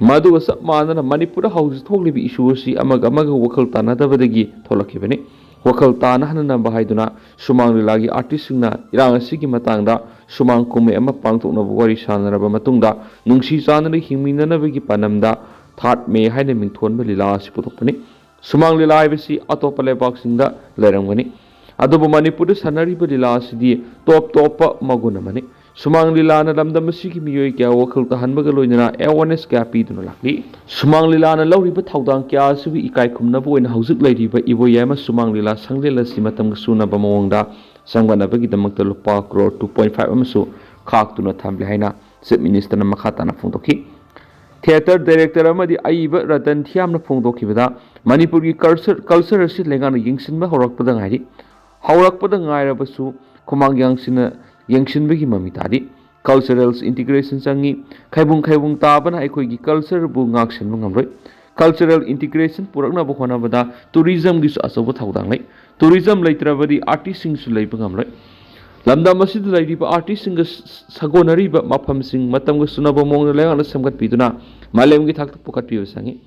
ꯃꯗꯨꯒ ꯆꯞ ꯃꯥꯟꯅꯅ ꯃꯅꯤꯄꯨꯔꯗ ꯍꯧꯖꯤꯛ ꯊꯣꯛꯂꯤꯕ ꯏꯁꯨ ꯑꯁꯤ ꯑꯃꯒ ꯑꯃꯒ ꯋꯥꯈꯜ ꯇꯥꯅꯗꯕꯗꯒꯤ ꯊꯣꯛꯂꯛꯈꯤꯕꯅꯤ꯫ ꯋꯥꯈꯜ ꯇꯥꯅꯍꯟꯅꯅꯕ ꯍꯥꯏꯗꯨꯅ ꯁꯨꯃꯥꯡ ꯂꯤꯂꯥꯒꯤ ꯑꯥꯔꯇꯤꯁꯁꯤꯡꯅ ꯏꯔꯥꯡ ꯑꯁꯤꯒꯤ ꯃꯇꯥꯡꯗ ꯁꯨꯃꯥꯡ ꯀꯨꯝꯍꯩ ꯑꯃ ꯄꯥꯡꯊꯣꯛꯅꯕ ꯋꯥꯔꯤ ꯁꯥꯟꯅꯔꯕ ꯃꯇꯨꯡꯗ ꯅꯨꯡꯁꯤ ꯆꯥꯟꯅꯅ ꯍꯤꯡꯃꯤꯟꯅꯅꯕꯒꯤ ꯄꯥꯟꯗꯝꯗ ꯊꯥꯔꯠ ꯃꯦ ꯍꯥꯏꯅ ꯃꯤꯡꯊꯣꯟꯕ ꯂꯤꯂꯥ ꯑꯁꯤ ꯄꯨꯊꯣꯛꯄꯅꯤ꯫ ꯁꯨꯃꯥꯡ ꯂꯤꯂꯥ ꯍꯥꯏꯕꯁꯤ ꯑꯇꯣꯞꯄ ꯂꯩꯕꯥꯛꯁꯤꯡꯗ ꯂꯩꯔꯝꯒꯅꯤ, ꯑꯗꯨꯕꯨ ꯃꯅꯤꯄꯨꯔꯗ ꯁꯥꯟꯅꯔꯤꯕ ꯂꯤꯂꯥ ꯑꯁꯤꯗꯤ ꯇꯣꯞ ꯇꯣꯞꯄ ꯃꯒꯨꯟ ꯑꯃꯅꯤ꯫ ꯁꯨꯃꯥꯡ ꯂꯤꯂꯥꯅ ꯂꯝꯗꯝ ꯑꯁꯤꯒꯤ ꯃꯤꯑꯣꯏ ꯀꯌꯥ ꯋꯥꯈꯜ ꯇꯥꯍꯟꯕꯒ ꯂꯣꯏꯅꯅ ꯑꯦꯋꯥꯔꯅꯦꯁ ꯀꯌꯥ ꯄꯤꯗꯨꯅ ꯂꯥꯛꯂꯤ꯫ ꯁꯨꯃꯥꯡ ꯂꯤꯂꯥꯅ ꯂꯧꯔꯤꯕ ꯊꯧꯗꯥꯡ ꯀꯌꯥ ꯑꯁꯤꯕꯨ ꯏꯀꯥꯏ ꯈꯨꯝꯅꯕ ꯑꯣꯏꯅ ꯍꯧꯖꯤꯛ ꯂꯩꯔꯤꯕ ꯏꯕꯣꯌꯥꯏꯃ ꯁꯨꯃꯥꯡ ꯂꯤꯂꯥ ꯁꯪꯂꯦꯟ ꯑꯁꯤ ꯃꯇꯝꯒ ꯆꯨꯅꯕ ꯃꯑꯣꯡꯗ ꯆꯪꯒꯠꯅꯕꯒꯤꯗꯃꯛꯇ ꯂꯨꯄꯥ ꯀ꯭ꯔꯣꯔ ꯇꯨ ꯄꯣꯏꯟ ꯐꯥꯏꯚ ꯑꯃꯁꯨ ꯈꯥꯛꯇꯨꯅ ꯊꯝꯂꯦ ꯍꯥꯏꯅ ꯆꯤꯐ ꯃꯤꯅꯤꯁꯇꯔꯅ ꯃꯈꯥ ꯇꯥꯅ ꯐꯣꯡꯗꯣꯛꯈꯤ꯫ ꯊꯤꯌꯦꯇꯔ ꯗꯥꯏꯔꯦꯛꯇꯔ ꯑꯃꯗꯤ ꯑꯏꯕ ꯔꯇꯟ ꯊꯤꯌꯥꯝꯅ ꯐꯣꯡꯗꯣꯛꯈꯤꯕꯗ, ꯃꯅꯤꯄꯨꯔꯒꯤ ꯀꯜꯆꯔ, ꯀꯜꯆꯔ ꯑꯁꯤ ꯂꯩꯉꯥꯛꯅ ꯌꯦꯡꯁꯤꯟꯕ ꯍꯧꯔꯛꯄꯗ ꯉꯥꯏꯔꯤ꯫ ꯍꯧꯔꯛꯄꯗ ꯉꯥꯏꯔꯕꯁꯨ ꯈꯨꯃꯥꯡ ꯌꯥꯡꯁꯤꯟꯅ ꯌꯦꯡꯁꯤꯟꯕꯒꯤ ꯃꯃꯤ ꯇꯥꯔꯤ꯫ ꯀꯜꯆꯔꯦꯜ ꯏꯟꯇꯤꯒ꯭ꯔꯦꯁꯟ ꯆꯪꯏ꯫ ꯈꯥꯏꯕꯨꯡ ꯈꯥꯏꯕꯨꯡ ꯇꯥꯕꯅ ꯑꯩꯈꯣꯏꯒꯤ ꯀꯜꯆꯔꯕꯨ ꯉꯥꯛꯁꯦꯟꯕ ꯉꯝꯂꯣꯏ꯫ ꯀꯜꯆꯔꯦꯜ ꯏꯟꯇꯤꯒ꯭ꯔꯦꯁꯟ ꯄꯨꯔꯛꯅꯕ ꯍꯣꯠꯅꯕꯗ ꯇꯨꯔꯤꯖꯝꯒꯤꯁꯨ ꯑꯆꯧꯕ ꯊꯧꯗꯥꯡ ꯂꯩ꯫ ꯇꯨꯔꯤꯖꯝ ꯂꯩꯇ꯭ꯔꯕꯗꯤ ꯑꯥꯔꯇꯤꯁꯁꯤꯡꯁꯨ ꯂꯩꯕ ꯉꯝꯂꯣꯏ꯫ ꯂꯝꯗꯝ ꯑꯁꯤꯗ ꯂꯩꯔꯤꯕ ꯑꯥꯔꯇꯤꯁꯁꯤꯡꯒ ꯁ-, ꯁꯥꯒꯣꯟꯅꯔꯤꯕ ꯃꯐꯝꯁꯤꯡ ꯃꯇꯝꯒ ꯆꯨꯅꯕ ꯃꯑꯣꯡꯗ ꯂꯩꯉꯥꯛꯅ ꯁꯦꯝꯒꯠꯄꯤꯗꯨꯅ ꯃꯥꯂꯦꯝꯒꯤ ꯊꯥꯛꯇ ꯄꯨꯈꯠꯄꯤꯕ ꯆꯪꯏ꯫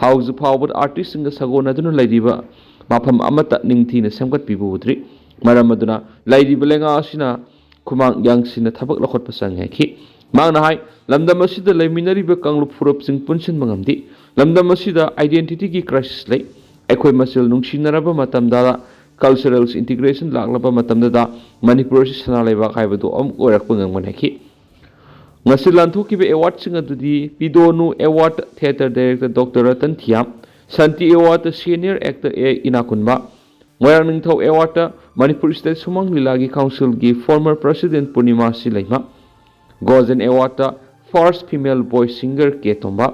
ꯍꯧꯖꯤꯛ ꯐꯥꯎꯕꯗ ꯑꯥꯔꯇꯤꯁꯁꯤꯡꯒ ꯁꯥꯒꯣꯟꯅꯗꯨꯅ ꯂꯩꯔꯤꯕ ꯃꯐꯝ ꯑꯃꯠꯇ ꯅꯤꯡꯊꯤꯅ ꯁꯦꯝꯒꯠꯄꯤꯕ ꯎꯗ꯭ꯔꯤ꯫ ꯃꯔꯝ ꯑꯗꯨꯅ ꯂꯩꯔꯤꯕ ꯂꯩꯉꯥꯛ ꯑꯁꯤꯅ ꯈꯨꯃꯥꯡ ꯌꯥꯡꯁꯤꯟꯅ ꯊꯕꯛ ꯂꯧꯈꯠꯄ ꯆꯪꯏ ꯍꯥꯏꯈꯤ꯫ ꯃꯍꯥꯛꯅ ꯍꯥꯏ, ꯂꯝꯗꯝ ꯑꯁꯤꯗ ꯂꯩꯃꯤꯟꯅꯔꯤꯕ ꯀꯥꯡꯂꯨꯞ ꯐꯨꯔꯨꯞꯁꯤꯡ ꯄꯨꯟꯁꯤꯟꯕ ꯉꯝꯗꯦ꯫ ꯂꯝꯗꯝ ꯑꯁꯤꯗ identityꯒꯤ crisis ꯂꯩ꯫ ꯑꯩꯈꯣꯏ ꯃꯁꯦꯜ ꯅꯨꯡꯁꯤꯅꯔꯕ ꯃꯇꯝꯗ, cultural integration ꯂꯥꯛꯂꯕ ꯃꯇꯝꯗꯗ ꯃꯅꯤꯄꯨꯔ ꯑꯁꯤ ꯁꯅꯥ ꯂꯩꯕꯥꯛ ꯍꯥꯏꯕꯗꯨ ꯑꯃꯨꯛ ꯑꯣꯏꯔꯛꯄ ꯉꯝꯒꯅꯤ ꯍꯥꯏꯈꯤ꯫ ꯉꯁꯤ ꯂꯥꯟꯊꯣꯛꯈꯤꯕ ꯑꯦꯋꯥꯔꯗꯁꯤꯡ ꯑꯗꯨꯗꯤ Pidonu award theatre director Doctor Ratan Thiyam, Shanti award senior actor A Inakunba, Moirang Ningthou ꯑꯦꯋꯥꯔꯗꯇ ꯃꯅꯤꯄꯨꯔ ꯁ꯭ꯇꯦꯠ ꯁꯨꯃꯥꯡ ꯂꯤꯂꯥꯒꯤ ꯀꯥꯎꯟꯁꯤꯜꯒꯤ ꯐꯣꯔꯃꯔ ꯄ꯭ꯔꯁꯤꯗꯦꯟ ꯄꯨꯔꯅꯤꯃꯥ ꯁꯤ ꯂꯩꯃ, ꯒꯣꯜꯗꯟ ꯑꯦꯋꯥꯔꯗꯇ first female voice singer K Tomba,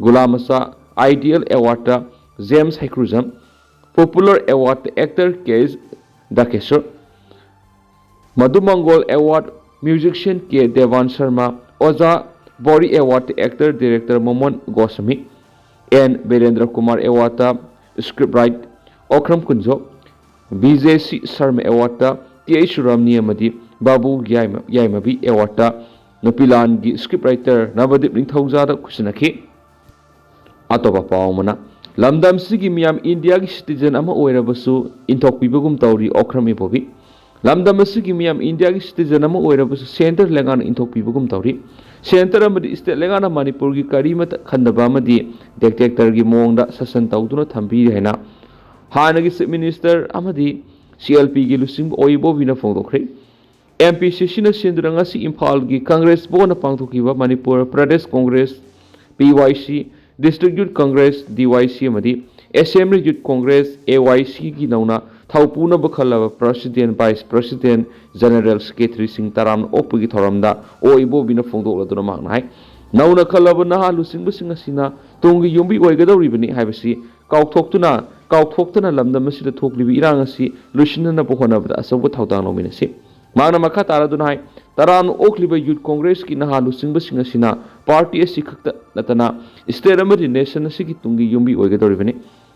Gula ꯃꯆꯥ ꯑꯥꯏꯗꯤꯌꯦꯜ ꯑꯦꯋꯥꯔꯗꯇ ꯖꯦꯝꯁ ꯍꯩꯀ꯭ꯔꯨꯖꯝ, ꯄꯣꯄꯨꯂꯔ ꯑꯦꯋꯥꯔꯗꯇ actor K S Dhakeshor, Madhumangol award musician K Debaan Sharma, ꯑꯣꯖꯥ ꯕꯣꯔꯤ ꯑꯦꯋꯥꯔꯗꯇ actor director Momon Goswami, N Birendra Kumar ꯑꯦꯋꯥꯔꯗꯇ script writer Okhram Kunjo, B J C Sharma ꯑꯦꯋꯥꯔꯗꯇ ꯇꯤ ꯑꯩꯆ ꯁꯨꯔꯥꯝꯅꯤ ꯑꯃꯗꯤ ꯕꯥꯕꯨ ꯌꯥꯏꯃ-, ꯌꯥꯏꯃꯕꯤ ꯑꯦꯋꯥꯔꯗꯇ ꯅꯨꯄꯤꯂꯥꯟꯒꯤ ꯁ꯭ꯀ꯭ꯔꯤꯞ ꯔꯥꯏꯇꯔ ꯅꯕꯗꯤꯞ ꯅꯤꯡꯊꯧꯖꯥꯗ ꯈꯨꯠꯁꯤꯟꯅꯈꯤ꯫ ꯑꯇꯣꯞꯄ ꯄꯥꯎ ꯑꯃꯅ, ꯂꯝꯗꯝꯁꯤꯒꯤ ꯃꯤꯌꯥꯝ ꯏꯟꯗꯤꯌꯥꯒꯤ ꯁꯤꯇꯤꯖꯟ ꯑꯃ ꯑꯣꯏꯔꯕꯁꯨ ꯏꯟꯊꯣꯛꯄꯤꯕꯒꯨꯝ ꯇꯧꯔꯤ ꯑꯣꯈ꯭ꯔꯝ ꯏꯕꯣꯕꯤ꯫ ꯂꯝꯗꯝ ꯑꯁꯤꯒꯤ ꯃꯤꯌꯥꯝ ꯏꯟꯗꯤꯌꯥꯒꯤ ꯁꯤꯇꯤꯖꯟ ꯑꯃ ꯑꯣꯏꯔꯕꯁꯨ ꯁꯦꯟꯇꯔ ꯂꯩꯉꯥꯛꯅ ꯏꯟꯊꯣꯛꯄꯤꯕꯒꯨꯝ ꯇꯧꯔꯤ꯫ ꯁꯦꯟꯇꯔ ꯑꯃꯗꯤ ꯁ꯭ꯇꯦꯠ ꯂꯩꯉꯥꯛꯅ ꯃꯅꯤꯄꯨꯔꯒꯤ ꯀꯔꯤꯃꯠꯇ ꯈꯟꯗꯕ ꯑꯃꯗꯤ ꯗꯤꯛꯇꯦꯛꯇꯔꯒꯤ ꯃꯑꯣꯡꯗ ꯁꯥꯁꯟ ꯇꯧꯗꯨꯅ ꯊꯝꯕꯤꯔꯤ ꯍꯥꯏꯅ ꯍꯥꯟꯅꯒꯤ ꯆꯤꯐ ꯃꯤꯅꯤꯁꯇꯔ ꯑꯃꯗꯤ ꯁꯤ ꯑꯦꯜ ꯄꯤꯒꯤ ꯂꯨꯆꯤꯡꯕ ꯑꯣꯏ ꯏꯕꯣꯕꯤꯅ ꯐꯣꯡꯗꯣꯛꯈ꯭ꯔꯦ꯫ ꯑꯦꯝ ꯄꯤ ꯁꯤ ꯁꯤꯅ ꯁꯤꯟꯗꯨꯅ ꯉꯁꯤ ꯏꯝꯐꯥꯜꯒꯤ ꯀꯪꯒ꯭ꯔꯦꯁ ꯚꯕꯟꯗ ꯄꯥꯡꯊꯣꯛꯈꯤꯕ ꯃꯅꯤꯄꯨꯔ ꯄ꯭ꯔꯗꯦꯁ ꯀꯪꯒ꯭ꯔꯦꯁ, ꯄꯤ ꯋꯥꯏ ꯁꯤ, ꯗꯤꯁꯇ꯭ꯔꯤꯛ ꯌꯨꯠ ꯀꯪꯒ꯭ꯔꯦꯁ, ꯗꯤ ꯋꯥꯏ ꯁꯤ, ꯑꯃꯗꯤ ꯑꯦꯁꯦꯝꯕ꯭ꯂꯤ ꯌꯨꯠ ꯀꯪꯒ꯭ꯔꯦꯁ, ꯑꯦ ꯋꯥꯏ ꯁꯤꯒꯤ ꯅꯧꯅ ꯊꯧ ꯄꯨꯅꯕ ꯈꯜꯂꯕ ꯄ꯭ꯔꯁꯤꯗꯦꯟ, ꯚꯥꯏꯁ ꯄ꯭ꯔꯁꯤꯗꯦꯟ, ꯖꯦꯅꯔꯦꯜ ꯁꯦꯀ꯭ꯔꯦꯇꯔꯤꯁꯤꯡ ꯇꯔꯥꯝꯅ ꯑꯣꯛꯄꯒꯤ ꯊꯧꯔꯝꯗ ꯑꯣ ꯏꯕꯣꯕꯤꯅ ꯐꯣꯡꯗꯣꯛꯂꯗꯨꯅ ꯃꯍꯥꯛꯅ ꯍꯥꯏ, ꯅꯧꯅ ꯈꯜꯂꯕ ꯅꯍꯥ ꯂꯨꯆꯤꯡꯕꯁꯤꯡ ꯑꯁꯤꯅ ꯇꯨꯡꯒꯤ ꯌꯨꯝꯕꯤ ꯑꯣꯏꯒꯗꯧꯔꯤꯕꯅꯤ ꯍꯥꯏꯕꯁꯤ ꯀꯥꯎꯊꯣꯛꯇꯨꯅ, ꯀꯥꯎꯊꯣꯛꯇꯅ ꯂꯝꯗꯝ ꯑꯁꯤꯗ ꯊꯣꯛꯂꯤꯕ ꯏꯔꯥꯡ ꯑꯁꯤ ꯂꯣꯏꯁꯤꯟꯅꯅꯕ ꯍꯣꯠꯅꯕꯗ ꯑꯆꯧꯕ ꯊꯧꯗꯥꯡ ꯂꯧꯃꯤꯟꯅꯁꯤ꯫ ꯃꯍꯥꯛꯅ ꯃꯈꯥ ꯇꯥꯔꯗꯨꯅ ꯍꯥꯏ, ꯇꯔꯥꯝꯅ ꯑꯣꯛꯂꯤꯕ ꯌꯨꯠ ꯀꯪꯒ꯭ꯔꯦꯁꯀꯤ ꯅꯍꯥ ꯂꯨꯆꯤꯡꯕꯁꯤꯡ ꯑꯁꯤꯅ ꯄꯥꯔꯇꯤ ꯑꯁꯤ ꯈꯛꯇ ꯅꯠꯇꯅ ꯁ꯭ꯇꯦꯠ ꯑꯃꯗꯤ ꯅꯦꯁꯟ ꯑꯁꯤꯒꯤ ꯇꯨꯡꯒꯤ ꯌꯨꯝꯕꯤ ꯑꯣꯏꯒꯗꯧꯔꯤꯕꯅꯤ꯫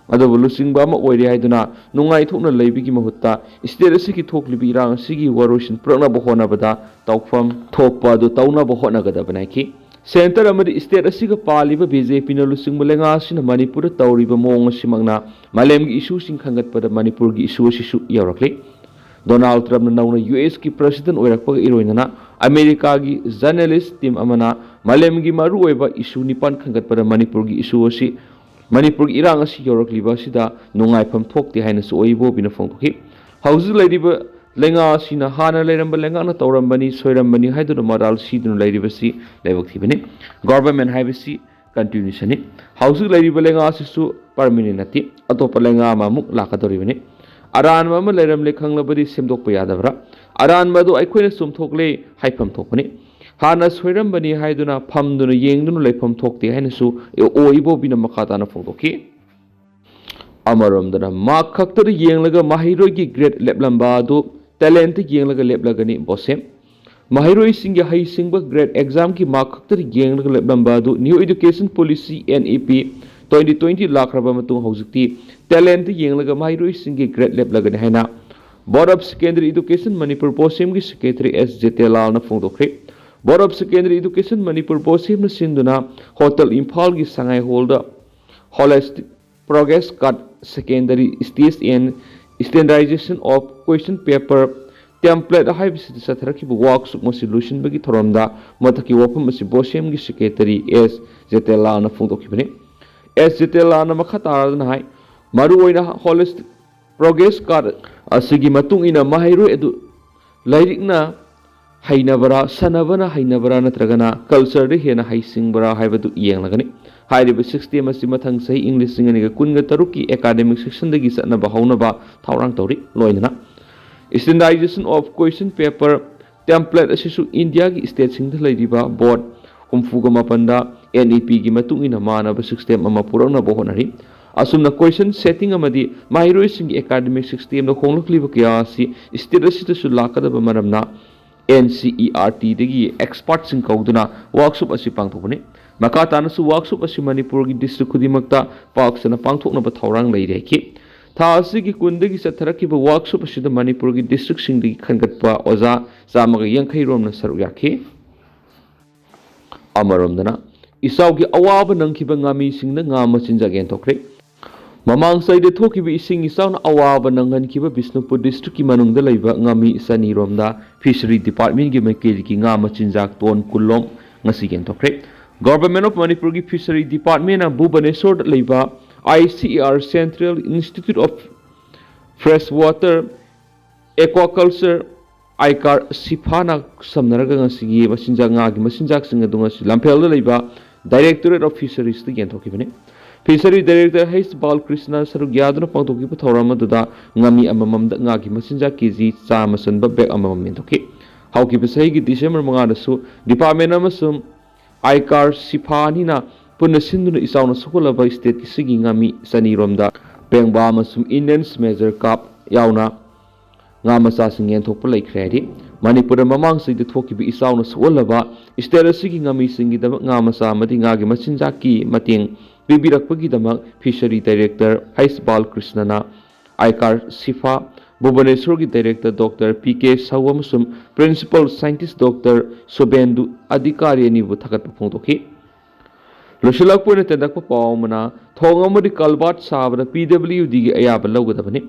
ꯑꯗꯨꯕꯨ ꯂꯨꯆꯤꯡꯕ ꯑꯃ ꯑꯣꯏꯔꯦ ꯍꯥꯏꯗꯨꯅ ꯅꯨꯡꯉꯥꯏꯊꯣꯛꯅ ꯂꯩꯕꯒꯤ ꯃꯍꯨꯠꯇ ꯁ꯭ꯇꯦꯠ ꯑꯁꯤꯒꯤ ꯊꯣꯛꯂꯤꯕ ꯏꯔꯥꯡ ꯑꯁꯤꯒꯤ ꯋꯥꯔꯣꯏꯁꯤꯟ ꯄꯨꯔꯛꯅꯕ ꯍꯣꯠꯅꯕꯗ ꯇꯧꯐꯝ ꯊꯣꯛꯄ ꯑꯗꯨ ꯇꯧꯅꯕ ꯍꯣꯠꯅꯒꯗꯕꯅꯤ ꯍꯥꯏꯈꯤ꯫ ꯁꯦꯟꯇꯔ ꯑꯃꯗꯤ ꯁ꯭ꯇꯦꯠ ꯑꯁꯤꯒ ꯄꯥꯜꯂꯤꯕ ꯕꯤ ꯖꯦ ꯄꯤꯅ ꯂꯨꯆꯤꯡꯕ ꯂꯩꯉꯥꯛ ꯑꯁꯤꯅ ꯃꯅꯤꯄꯨꯔꯗ ꯇꯧꯔꯤꯕ ꯃꯑꯣꯡ ꯑꯁꯤꯃꯛꯅ ꯃꯥꯂꯦꯝꯒꯤ ꯏꯁꯨꯁꯤꯡ ꯈꯟꯒꯠꯄꯗ ꯃꯅꯤꯄꯨꯔꯒꯤ ꯏꯁꯨ ꯑꯁꯤꯁꯨ ꯌꯧꯔꯛꯂꯤ꯫ ꯗꯣꯅꯥꯜꯗ ꯇ꯭ꯔꯝꯞꯅ ꯅꯧꯅ ꯌꯨ ꯑꯦꯁꯀꯤ ꯄ꯭ꯔꯁꯤꯗꯦꯟ ꯑꯣꯏꯔꯛꯄꯒ ꯏꯔꯣꯏꯅꯅ ꯑꯃꯦꯔꯤꯀꯥꯒꯤ ꯖꯔꯅꯦꯂꯤꯁ ꯇꯤꯝ ꯑꯃꯅ ꯃꯥꯂꯦꯝꯒꯤ ꯃꯔꯨꯑꯣꯏꯕ ꯏꯁꯨ ꯅꯤꯄꯥꯟ ꯈꯟꯒꯠꯄꯗ ꯃꯅꯤꯄꯨꯔꯒꯤ ꯏꯁꯨ ꯑꯁꯤ, ꯃꯅꯤꯄꯨꯔꯒꯤ ꯏꯔꯥꯡ ꯑꯁꯤ ꯌꯧꯔꯛꯂꯤꯕ ꯑꯁꯤꯗ ꯅꯨꯡꯉꯥꯏꯐꯝ ꯊꯣꯛꯇꯦ ꯍꯥꯏꯅꯁꯨ ꯑꯣꯏ ꯏꯕꯣꯕꯤꯅ ꯐꯣꯡꯗꯣꯛꯈꯤ꯫ ꯍꯧꯖꯤꯛ ꯂꯩꯔꯤꯕ ꯂꯩꯉꯥꯛ ꯑꯁꯤꯅ ꯍꯥꯟꯅ ꯂꯩꯔꯝꯕ ꯂꯩꯉꯥꯛꯅ ꯇꯧꯔꯝꯕꯅꯤ, ꯁꯣꯏꯔꯝꯕꯅꯤ ꯍꯥꯏꯗꯨꯅ ꯃꯔꯥꯜ ꯁꯤꯗꯨꯅ ꯂꯩꯔꯤꯕꯁꯤ ꯂꯥꯏꯕꯛ ꯊꯤꯕꯅꯤ꯫ ꯒꯣꯚꯔꯟꯃꯦꯟꯠ ꯍꯥꯏꯕꯁꯤ ꯀꯟꯇꯤꯅ꯭ꯌꯨꯁꯟꯅꯤ꯫ ꯍꯧꯖꯤꯛ ꯂꯩꯔꯤꯕ ꯂꯩꯉꯥꯛ ꯑꯁꯤꯁꯨ ꯄꯔꯃꯤꯅꯦꯟ ꯅꯠꯇꯦ, ꯑꯇꯣꯞꯄ ꯂꯩꯉꯥꯛ ꯑꯃꯃꯨꯛ ꯂꯥꯛꯀꯗꯧꯔꯤꯕꯅꯤ꯫ ꯑꯔꯥꯟꯕ ꯑꯃ ꯂꯩꯔꯝꯂꯦ ꯈꯪꯂꯕꯗꯤ ꯁꯦꯝꯗꯣꯛꯄ ꯌꯥꯗꯕ꯭ꯔꯥ? ꯑꯔꯥꯟꯕ ꯑꯗꯨ ꯑꯩꯈꯣꯏꯅ ꯆꯨꯝꯊꯣꯛꯂꯦ ꯍꯥꯏꯐꯝ ꯊꯣꯛꯄꯅꯤ꯫ ꯍꯥꯟꯅ ꯁꯣꯏꯔꯝꯕꯅꯤ ꯍꯥꯏꯗꯨꯅ ꯐꯝꯗꯨꯅ ꯌꯦꯡꯗꯨꯅ ꯂꯩꯐꯝ ꯊꯣꯛꯇꯦ ꯍꯥꯏꯅꯁꯨ ꯑꯣ ꯏꯕꯣꯕꯤꯅ ꯃꯈꯥ ꯇꯥꯅ ꯐꯣꯡꯗꯣꯛꯈꯤ꯫ ꯑꯃꯔꯣꯝꯗꯅ ꯃꯥꯔꯛ ꯈꯛꯇꯗ ꯌꯦꯡꯂꯒ ꯃꯍꯩꯔꯣꯏꯒꯤ ꯒ꯭ꯔꯦꯗ ꯂꯦꯞꯂꯝꯕ ꯑꯗꯨ ꯇꯦꯂꯦꯟꯠꯇ ꯌꯦꯡꯂꯒ ꯂꯦꯞꯂꯒꯅꯤ ꯕꯣꯁꯦꯝ꯫ ꯃꯍꯩꯔꯣꯏꯁꯤꯡꯒꯤ ꯍꯩꯁꯤꯡꯕ ꯒ꯭ꯔꯦꯗ ꯑꯦꯛꯖꯥꯝꯒꯤ ꯃꯥꯔꯛ ꯈꯛꯇꯗ ꯌꯦꯡꯂꯒ ꯂꯦꯞꯂꯝꯕ ꯑꯗꯨ new education policy, N E P, twenty twenty ꯂꯥꯛꯈ꯭ꯔꯕ ꯃꯇꯨꯡ ꯍꯧꯖꯤꯛꯇꯤ ꯇꯦꯂꯦꯟꯠꯇ ꯌꯦꯡꯂꯒ ꯃꯍꯩꯔꯣꯏꯁꯤꯡꯒꯤ ꯒ꯭ꯔꯦꯗ ꯂꯦꯞꯂꯒꯅꯤ ꯍꯥꯏꯅ Board of Secondary Education Manipur ꯕꯣꯁꯦꯝꯒꯤ ꯁꯦꯀ꯭ꯔꯦꯇꯔꯤ ꯑꯦꯁ ꯖꯦꯇꯦꯂꯥꯜꯅ ꯐꯣꯡꯗꯣꯛꯈ꯭ꯔꯦ꯫ Board of Secondary Education Manipur ꯕꯣꯁꯦꯝꯅ ꯁꯤꯟꯗꯨꯅ ꯍꯣꯇꯦꯜ ꯏꯝꯐꯥꯜꯒꯤ ꯁꯉꯥꯏ ꯍꯣꯜꯗ holistic progress card secondary stage and standardisation of question paper template ꯍꯥꯏꯕꯁꯤꯗ ꯆꯠꯊꯔꯛꯈꯤꯕ ꯋꯥꯔꯛꯁꯣꯞ ꯑꯁꯤ ꯂꯣꯏꯁꯤꯟꯕꯒꯤ ꯊꯧꯔꯝꯗ ꯃꯊꯛꯀꯤ ꯋꯥꯐꯝ ꯑꯁꯤ ꯕꯣꯁꯦꯝꯒꯤ ꯁꯦꯀ꯭ꯔꯦꯇꯔꯤ ꯑꯦꯁ ꯖꯦꯇꯦꯂꯥꯅ ꯐꯣꯡꯗꯣꯛꯈꯤꯕꯅꯤ꯫ ꯑꯦꯁ ꯖꯦꯇꯦꯂꯥꯅ ꯃꯈꯥ ꯇꯥꯔꯗꯨꯅ ꯍꯥꯏ, ꯃꯔꯨꯑꯣꯏꯅ ꯍꯣꯂꯤꯁꯇꯤꯛ ꯄ꯭ꯔꯣꯒ꯭ꯔꯦꯁ ꯀꯥꯔꯗ ꯑꯁꯤꯒꯤ ꯃꯇꯨꯡ ꯏꯟꯅ ꯃꯍꯩꯔꯣꯏ ꯑꯗꯨ ꯂꯥꯏꯔꯤꯛꯅ ꯍꯩꯅꯕꯔꯥ, ꯁꯥꯟꯅꯕꯅ ꯍꯩꯅꯕꯔꯥ ꯅꯠꯇ꯭ꯔꯒꯅ ꯀꯜꯆꯔꯗ ꯍꯦꯟꯅ ꯍꯩꯁꯤꯡꯕꯔꯥ ꯍꯥꯏꯕꯗꯨ ꯌꯦꯡꯂꯒꯅꯤ꯫ ꯍꯥꯏꯔꯤꯕ ꯁꯤꯁꯇꯦꯝ ꯑꯁꯤ ꯃꯊꯪ ꯆꯍꯤ ꯏꯪ ꯂꯤꯁꯤꯡ ꯑꯅꯤꯒ ꯀꯨꯟꯒ ꯇꯔꯨꯛꯀꯤ ꯑꯦꯀꯥꯗꯃꯤꯛ ꯁꯦꯁꯟꯗꯒꯤ ꯆꯠꯅꯕ ꯍꯧꯅꯕ ꯊꯧꯔꯥꯡ ꯇꯧꯔꯤ꯫ ꯂꯣꯏꯅꯅ Standardization of Question Paper template ꯑꯁꯤꯁꯨ ꯏꯟꯗꯤꯌꯥꯒꯤ ꯁ꯭ꯇꯦꯠꯁꯤꯡꯗ ꯂꯩꯔꯤꯕ ꯕꯣꯔꯗ ꯍꯨꯝꯐꯨꯒ ꯃꯥꯄꯟꯗ N E Pꯒꯤ ꯃꯇꯨꯡ ꯏꯟꯅ ꯃꯥꯟꯅꯕ ꯁꯤꯁꯇꯦꯝ ꯑꯃ ꯄꯨꯔꯛꯅꯕ ꯍꯣꯠꯅꯔꯤ꯫ ꯑꯁꯨꯝꯅ ꯀ꯭ꯋꯦꯁꯟ ꯁꯦꯠꯇꯤꯡ ꯑꯃꯗꯤ ꯃꯍꯩꯔꯣꯏꯁꯤꯡꯒꯤ ꯑꯦꯀꯥꯗꯃꯤꯛ ꯁꯤꯁꯇꯦꯝꯗ ꯍꯣꯡꯂꯛꯂꯤꯕ ꯀꯌꯥ ꯑꯁꯤ ꯁ꯭ꯇꯦꯠ ꯑꯁꯤꯗꯁꯨ ꯂꯥꯛꯀꯗꯕ ꯃꯔꯝꯅ N C E R Tꯗꯒꯤ ꯑꯦꯛꯁꯄꯥꯔꯠꯁꯤꯡ ꯀꯧꯗꯨꯅ ꯋꯥꯔꯛꯁꯣꯞ ꯑꯁꯤ ꯄꯥꯡꯊꯣꯛꯄꯅꯤ꯫ ꯃꯈꯥ ꯇꯥꯅꯁꯨ ꯋꯥꯔꯛꯁꯣꯞ ꯑꯁꯤ ꯃꯅꯤꯄꯨꯔꯒꯤ ꯗꯤꯁꯇ꯭ꯔꯤꯛ ꯈꯨꯗꯤꯡꯃꯛꯇ ꯄꯥꯛ ꯁꯟꯅ ꯄꯥꯡꯊꯣꯛꯅꯕ ꯊꯧꯔꯥꯡ ꯂꯩꯔꯤ ꯍꯥꯏꯈꯤ꯫ ꯊꯥ ꯑꯁꯤꯒꯤ ꯀꯨꯟꯗꯒꯤ ꯆꯠꯊꯔꯛꯈꯤꯕ ꯋꯥꯔꯛꯁꯣꯞ ꯑꯁꯤꯗ ꯃꯅꯤꯄꯨꯔꯒꯤ ꯗꯤꯁꯇ꯭ꯔꯤꯛꯁꯤꯡꯗꯒꯤ ꯈꯟꯒꯠꯄ ꯑꯣꯖꯥ ꯆꯥꯝꯃꯒ ꯌꯥꯡꯈꯩ ꯔꯣꯝꯅ ꯁꯔꯨꯛ ꯌꯥꯈꯤ꯫ ꯑꯃꯔꯣꯝꯗꯅ ꯏꯆꯥꯎꯒꯤ ꯑꯋꯥꯕ ꯅꯪꯈꯤꯕ ꯉꯥꯃꯤꯁꯤꯡꯅ ꯉꯥ ꯃꯆꯤꯟꯖꯥꯛ ꯌꯦꯟꯊꯣꯛꯈ꯭ꯔꯦ꯫ ꯃꯃꯥꯡ ꯆꯍꯤꯗ ꯊꯣꯛꯈꯤꯕ ꯏꯁꯤꯡ ꯏꯆꯥꯎꯅ ꯑꯋꯥꯕ ꯅꯪꯍꯟꯈꯤꯕ ꯕꯤꯁꯅꯨꯄꯨꯔ ꯗꯤꯁꯇ꯭ꯔꯤꯛꯀꯤ ꯃꯅꯨꯡꯗ ꯂꯩꯕ ꯉꯥꯃꯤ ꯆꯅꯤꯔꯣꯝꯗ ꯐꯤꯁꯔꯤ ꯗꯤꯄꯥꯔꯠꯃꯦꯟꯒꯤ ꯃꯥꯏꯀꯩꯗꯒꯤ ꯉꯥ ꯃꯆꯤꯟꯖꯥꯛ ꯇꯣꯟ ꯀꯨꯟꯂꯣꯝ ꯉꯁꯤ ꯌꯦꯟꯊꯣꯛꯈ꯭ꯔꯦ꯫ ꯒꯣꯚꯔꯟꯃꯦꯟꯠ ꯑꯣꯐ ꯃꯅꯤꯄꯨꯔꯒꯤ ꯐꯤꯁꯔꯤ ꯗꯤꯄꯥꯔꯠꯃꯦꯟꯅ ꯚꯨꯕꯅꯦꯁꯣꯔꯗ ꯂꯩꯕ I C A R Central Institute of Fresh Water Aquaculture, ꯑꯥꯏꯀꯥꯔ ꯁꯤꯐꯥꯅ ꯈꯨꯠꯁꯝꯅꯔꯒ ꯉꯁꯤꯒꯤ ꯃꯆꯤꯟꯖꯥꯛ, ꯉꯥꯒꯤ ꯃꯆꯤꯟꯖꯥꯛꯁꯤꯡ ꯑꯗꯨ ꯉꯁꯤ ꯂꯝꯐꯦꯜꯗ ꯂꯩꯕ Directorate of Fisheries ꯇ ꯌꯦꯟꯊꯣꯛꯈꯤꯕꯅꯤ꯫ Fishery Director ꯍꯩꯁ ꯕꯥꯂꯀ꯭ꯔꯤꯁꯅ ꯁꯔꯨꯛ ꯌꯥꯗꯨꯅ ꯄꯥꯡꯊꯣꯛꯈꯤꯕ ꯊꯧꯔꯝ ꯑꯗꯨꯗ ꯉꯥꯃꯤ ꯑꯃꯃꯝꯗ ꯉꯥꯒꯤ ꯃꯆꯤꯟꯖꯥꯛ ꯀꯦ ꯖꯤ ꯆꯥꯝꯃ ꯆꯟꯕ bag ꯑꯃꯃꯝ ꯌꯦꯟꯊꯣꯛꯈꯤ꯫ ꯍꯧꯈꯤꯕ ꯆꯍꯤꯒꯤ December ꯃꯉꯥꯗꯁꯨ department ꯑꯃꯁꯨꯡ ꯑꯥꯏꯀꯥꯔ ꯁꯤꯐꯥ ꯑꯅꯤꯅ ꯄꯨꯟꯅ ꯁꯤꯟꯗꯨꯅ ꯏꯆꯥꯎꯅ ꯁꯣꯛꯍꯜꯂꯕ state ꯀꯤ ꯁꯤꯒꯤ ꯉꯥꯃꯤ ꯆꯅꯤꯔꯣꯝꯗ ꯄꯦꯡꯕꯥ ꯑꯃꯁꯨꯡ Indian major carp ꯌꯥꯎꯅ ꯉꯥ ꯃꯆꯥꯁꯤꯡ ꯌꯦꯟꯊꯣꯛꯄ ꯂꯩꯈ꯭ꯔꯦ ꯍꯥꯏꯔꯤ꯫ ꯃꯅꯤꯄꯨꯔꯗ ꯃꯃꯥꯡ ꯆꯍꯤꯗ ꯊꯣꯛꯈꯤꯕ ꯏꯆꯥꯎꯅ ꯁꯣꯛꯍꯜꯂꯕ state ꯑꯁꯤꯒꯤ ꯉꯥꯃꯤꯁꯤꯡꯒꯤꯗꯃꯛ ꯉꯥ ꯃꯆꯥ ꯑꯃꯗꯤ ꯉꯥꯒꯤ ꯃꯆꯤꯟꯖꯥꯛꯀꯤ ꯃꯇꯦꯡ ꯄꯤꯕꯤꯔꯛꯄꯒꯤꯗꯃꯛ Fishery Director ꯍꯩꯁ ꯕꯥꯂꯀ꯭ꯔꯤꯁꯅꯅ ꯑꯥꯏꯀꯥꯔ ꯁꯤꯐꯥ, ꯚꯨꯕꯅꯦꯁ꯭ꯋꯔꯒꯤ Director Doctor P K Shahu ꯑꯃꯁꯨꯡ Principal Scientist Doctor ꯁꯨꯕꯦꯟꯗꯨ ꯑꯙꯤꯀꯥꯔꯤ ꯑꯅꯤꯕꯨ ꯊꯥꯒꯠꯄ ꯐꯣꯡꯗꯣꯛꯈꯤ꯫ ꯂꯣꯏꯁꯤꯜꯂꯛꯄ ꯑꯣꯏꯅ ꯇꯦꯟꯇꯛꯄ ꯄꯥꯎ ꯑꯃꯅ, ꯊꯣꯡ ꯑꯃꯗꯤ culvert ꯁꯥꯕꯗ ꯄꯤ ꯗꯕ꯭ꯂꯤꯌꯨ ꯗꯤꯒꯤ ꯑꯌꯥꯕ ꯂꯧꯒꯗꯕꯅꯤ꯫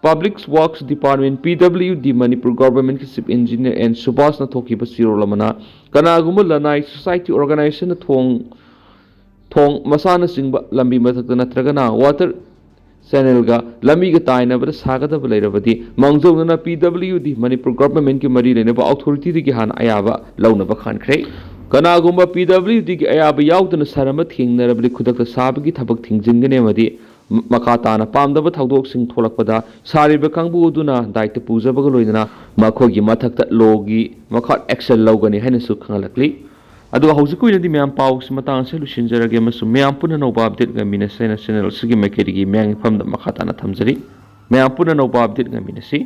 Public Works Department, P W D, Manipur ꯒꯣꯚꯔꯟꯃꯦꯟꯠꯀꯤ Chief Engineer ꯑꯦꯟ ꯁꯨꯕꯥꯁꯅ ꯊꯣꯛꯈꯤꯕ ꯆꯦꯔꯣꯜ ꯑꯃꯅ, ꯀꯅꯥꯒꯨꯝꯕ ꯂꯅꯥꯏ society organization ꯅ ꯊꯣꯡ, ꯊꯣꯡ ꯃꯆꯥꯅꯆꯤꯡꯕ ꯂꯝꯕꯤ ꯃꯊꯛꯇ ꯅꯠꯇ꯭ꯔꯒꯅ water channel ꯒ ꯂꯝꯕꯤꯒ ꯇꯥꯏꯅꯕꯗ ꯁꯥꯒꯗꯕ ꯂꯩꯔꯕꯗꯤ, ꯃꯥꯡꯖꯧꯅꯅ ꯄꯤ ꯗꯕ꯭ꯂꯤꯌꯨ ꯗꯤ, ꯃꯅꯤꯄꯨꯔ ꯒꯣꯚꯔꯟꯃꯦꯟꯠ ꯀꯤ ꯃꯔꯤ ꯂꯩꯅꯕ authority ꯗꯒꯤ ꯍꯥꯟꯅ ꯑꯌꯥꯕ ꯂꯧꯅꯕ ꯈꯟꯈ꯭ꯔꯦ꯫ ꯀꯅꯥꯒꯨꯝꯕ ꯄꯤ ꯗꯕ꯭ꯂꯤꯌꯨ ꯗꯤ ꯒꯤ ꯑꯌꯥꯕ ꯌꯥꯎꯗꯅ ꯁꯥꯔꯝꯕ ꯊꯦꯡꯅꯔꯕꯗꯤ, ꯈꯨꯗꯛꯇ ꯁꯥꯕꯒꯤ ꯊꯕꯛ ꯊꯤꯡꯖꯤꯟꯒꯅꯤ ꯑꯃꯗꯤ ꯃꯈꯥ ꯇꯥꯅ ꯄꯥꯝꯗꯕ ꯊꯧꯗꯣꯛꯁꯤꯡ ꯊꯣꯛꯂꯛꯄꯗ ꯁꯥꯔꯤꯕ ꯀꯥꯡꯕꯨ ꯑꯗꯨꯅ ꯗꯥꯏꯇ ꯄꯨꯖꯕꯒ ꯂꯣꯏꯅꯅ ꯃꯈꯣꯏꯒꯤ ꯃꯊꯛꯇ law ꯒꯤ ꯃꯈꯥ action ꯂꯧꯒꯅꯤ ꯍꯥꯏꯅꯁꯨ ꯈꯪꯍꯜꯂꯛꯂꯤ꯫ ꯑꯗꯨꯒ ꯍꯧꯖꯤꯛꯀꯤ ꯑꯣꯏꯅꯗꯤ ꯃꯌꯥꯝ ꯄꯥꯎꯁꯤ ꯃꯇꯥꯡ ꯑꯁꯤꯗ ꯂꯣꯏꯁꯤꯟꯖꯔꯒꯦ ꯑꯃꯁꯨꯡ ꯃꯌꯥꯝ ꯄꯨꯟꯅ ꯑꯅꯧꯕ update ꯉꯥꯏꯃꯤꯟꯅꯁꯦ ꯍꯥꯏꯅ channel ꯑꯁꯤꯒꯤ ꯃꯥꯏꯀꯩꯗꯒꯤ ꯃꯌꯥꯝꯒꯤ ꯃꯐꯝꯗ ꯃꯈꯥ ꯇꯥꯅ ꯊꯝꯖꯔꯤ꯫ ꯃꯌꯥꯝ ꯄꯨꯟꯅ ꯑꯅꯧꯕ update ꯉꯥꯏꯃꯤꯟꯅꯁꯤ꯫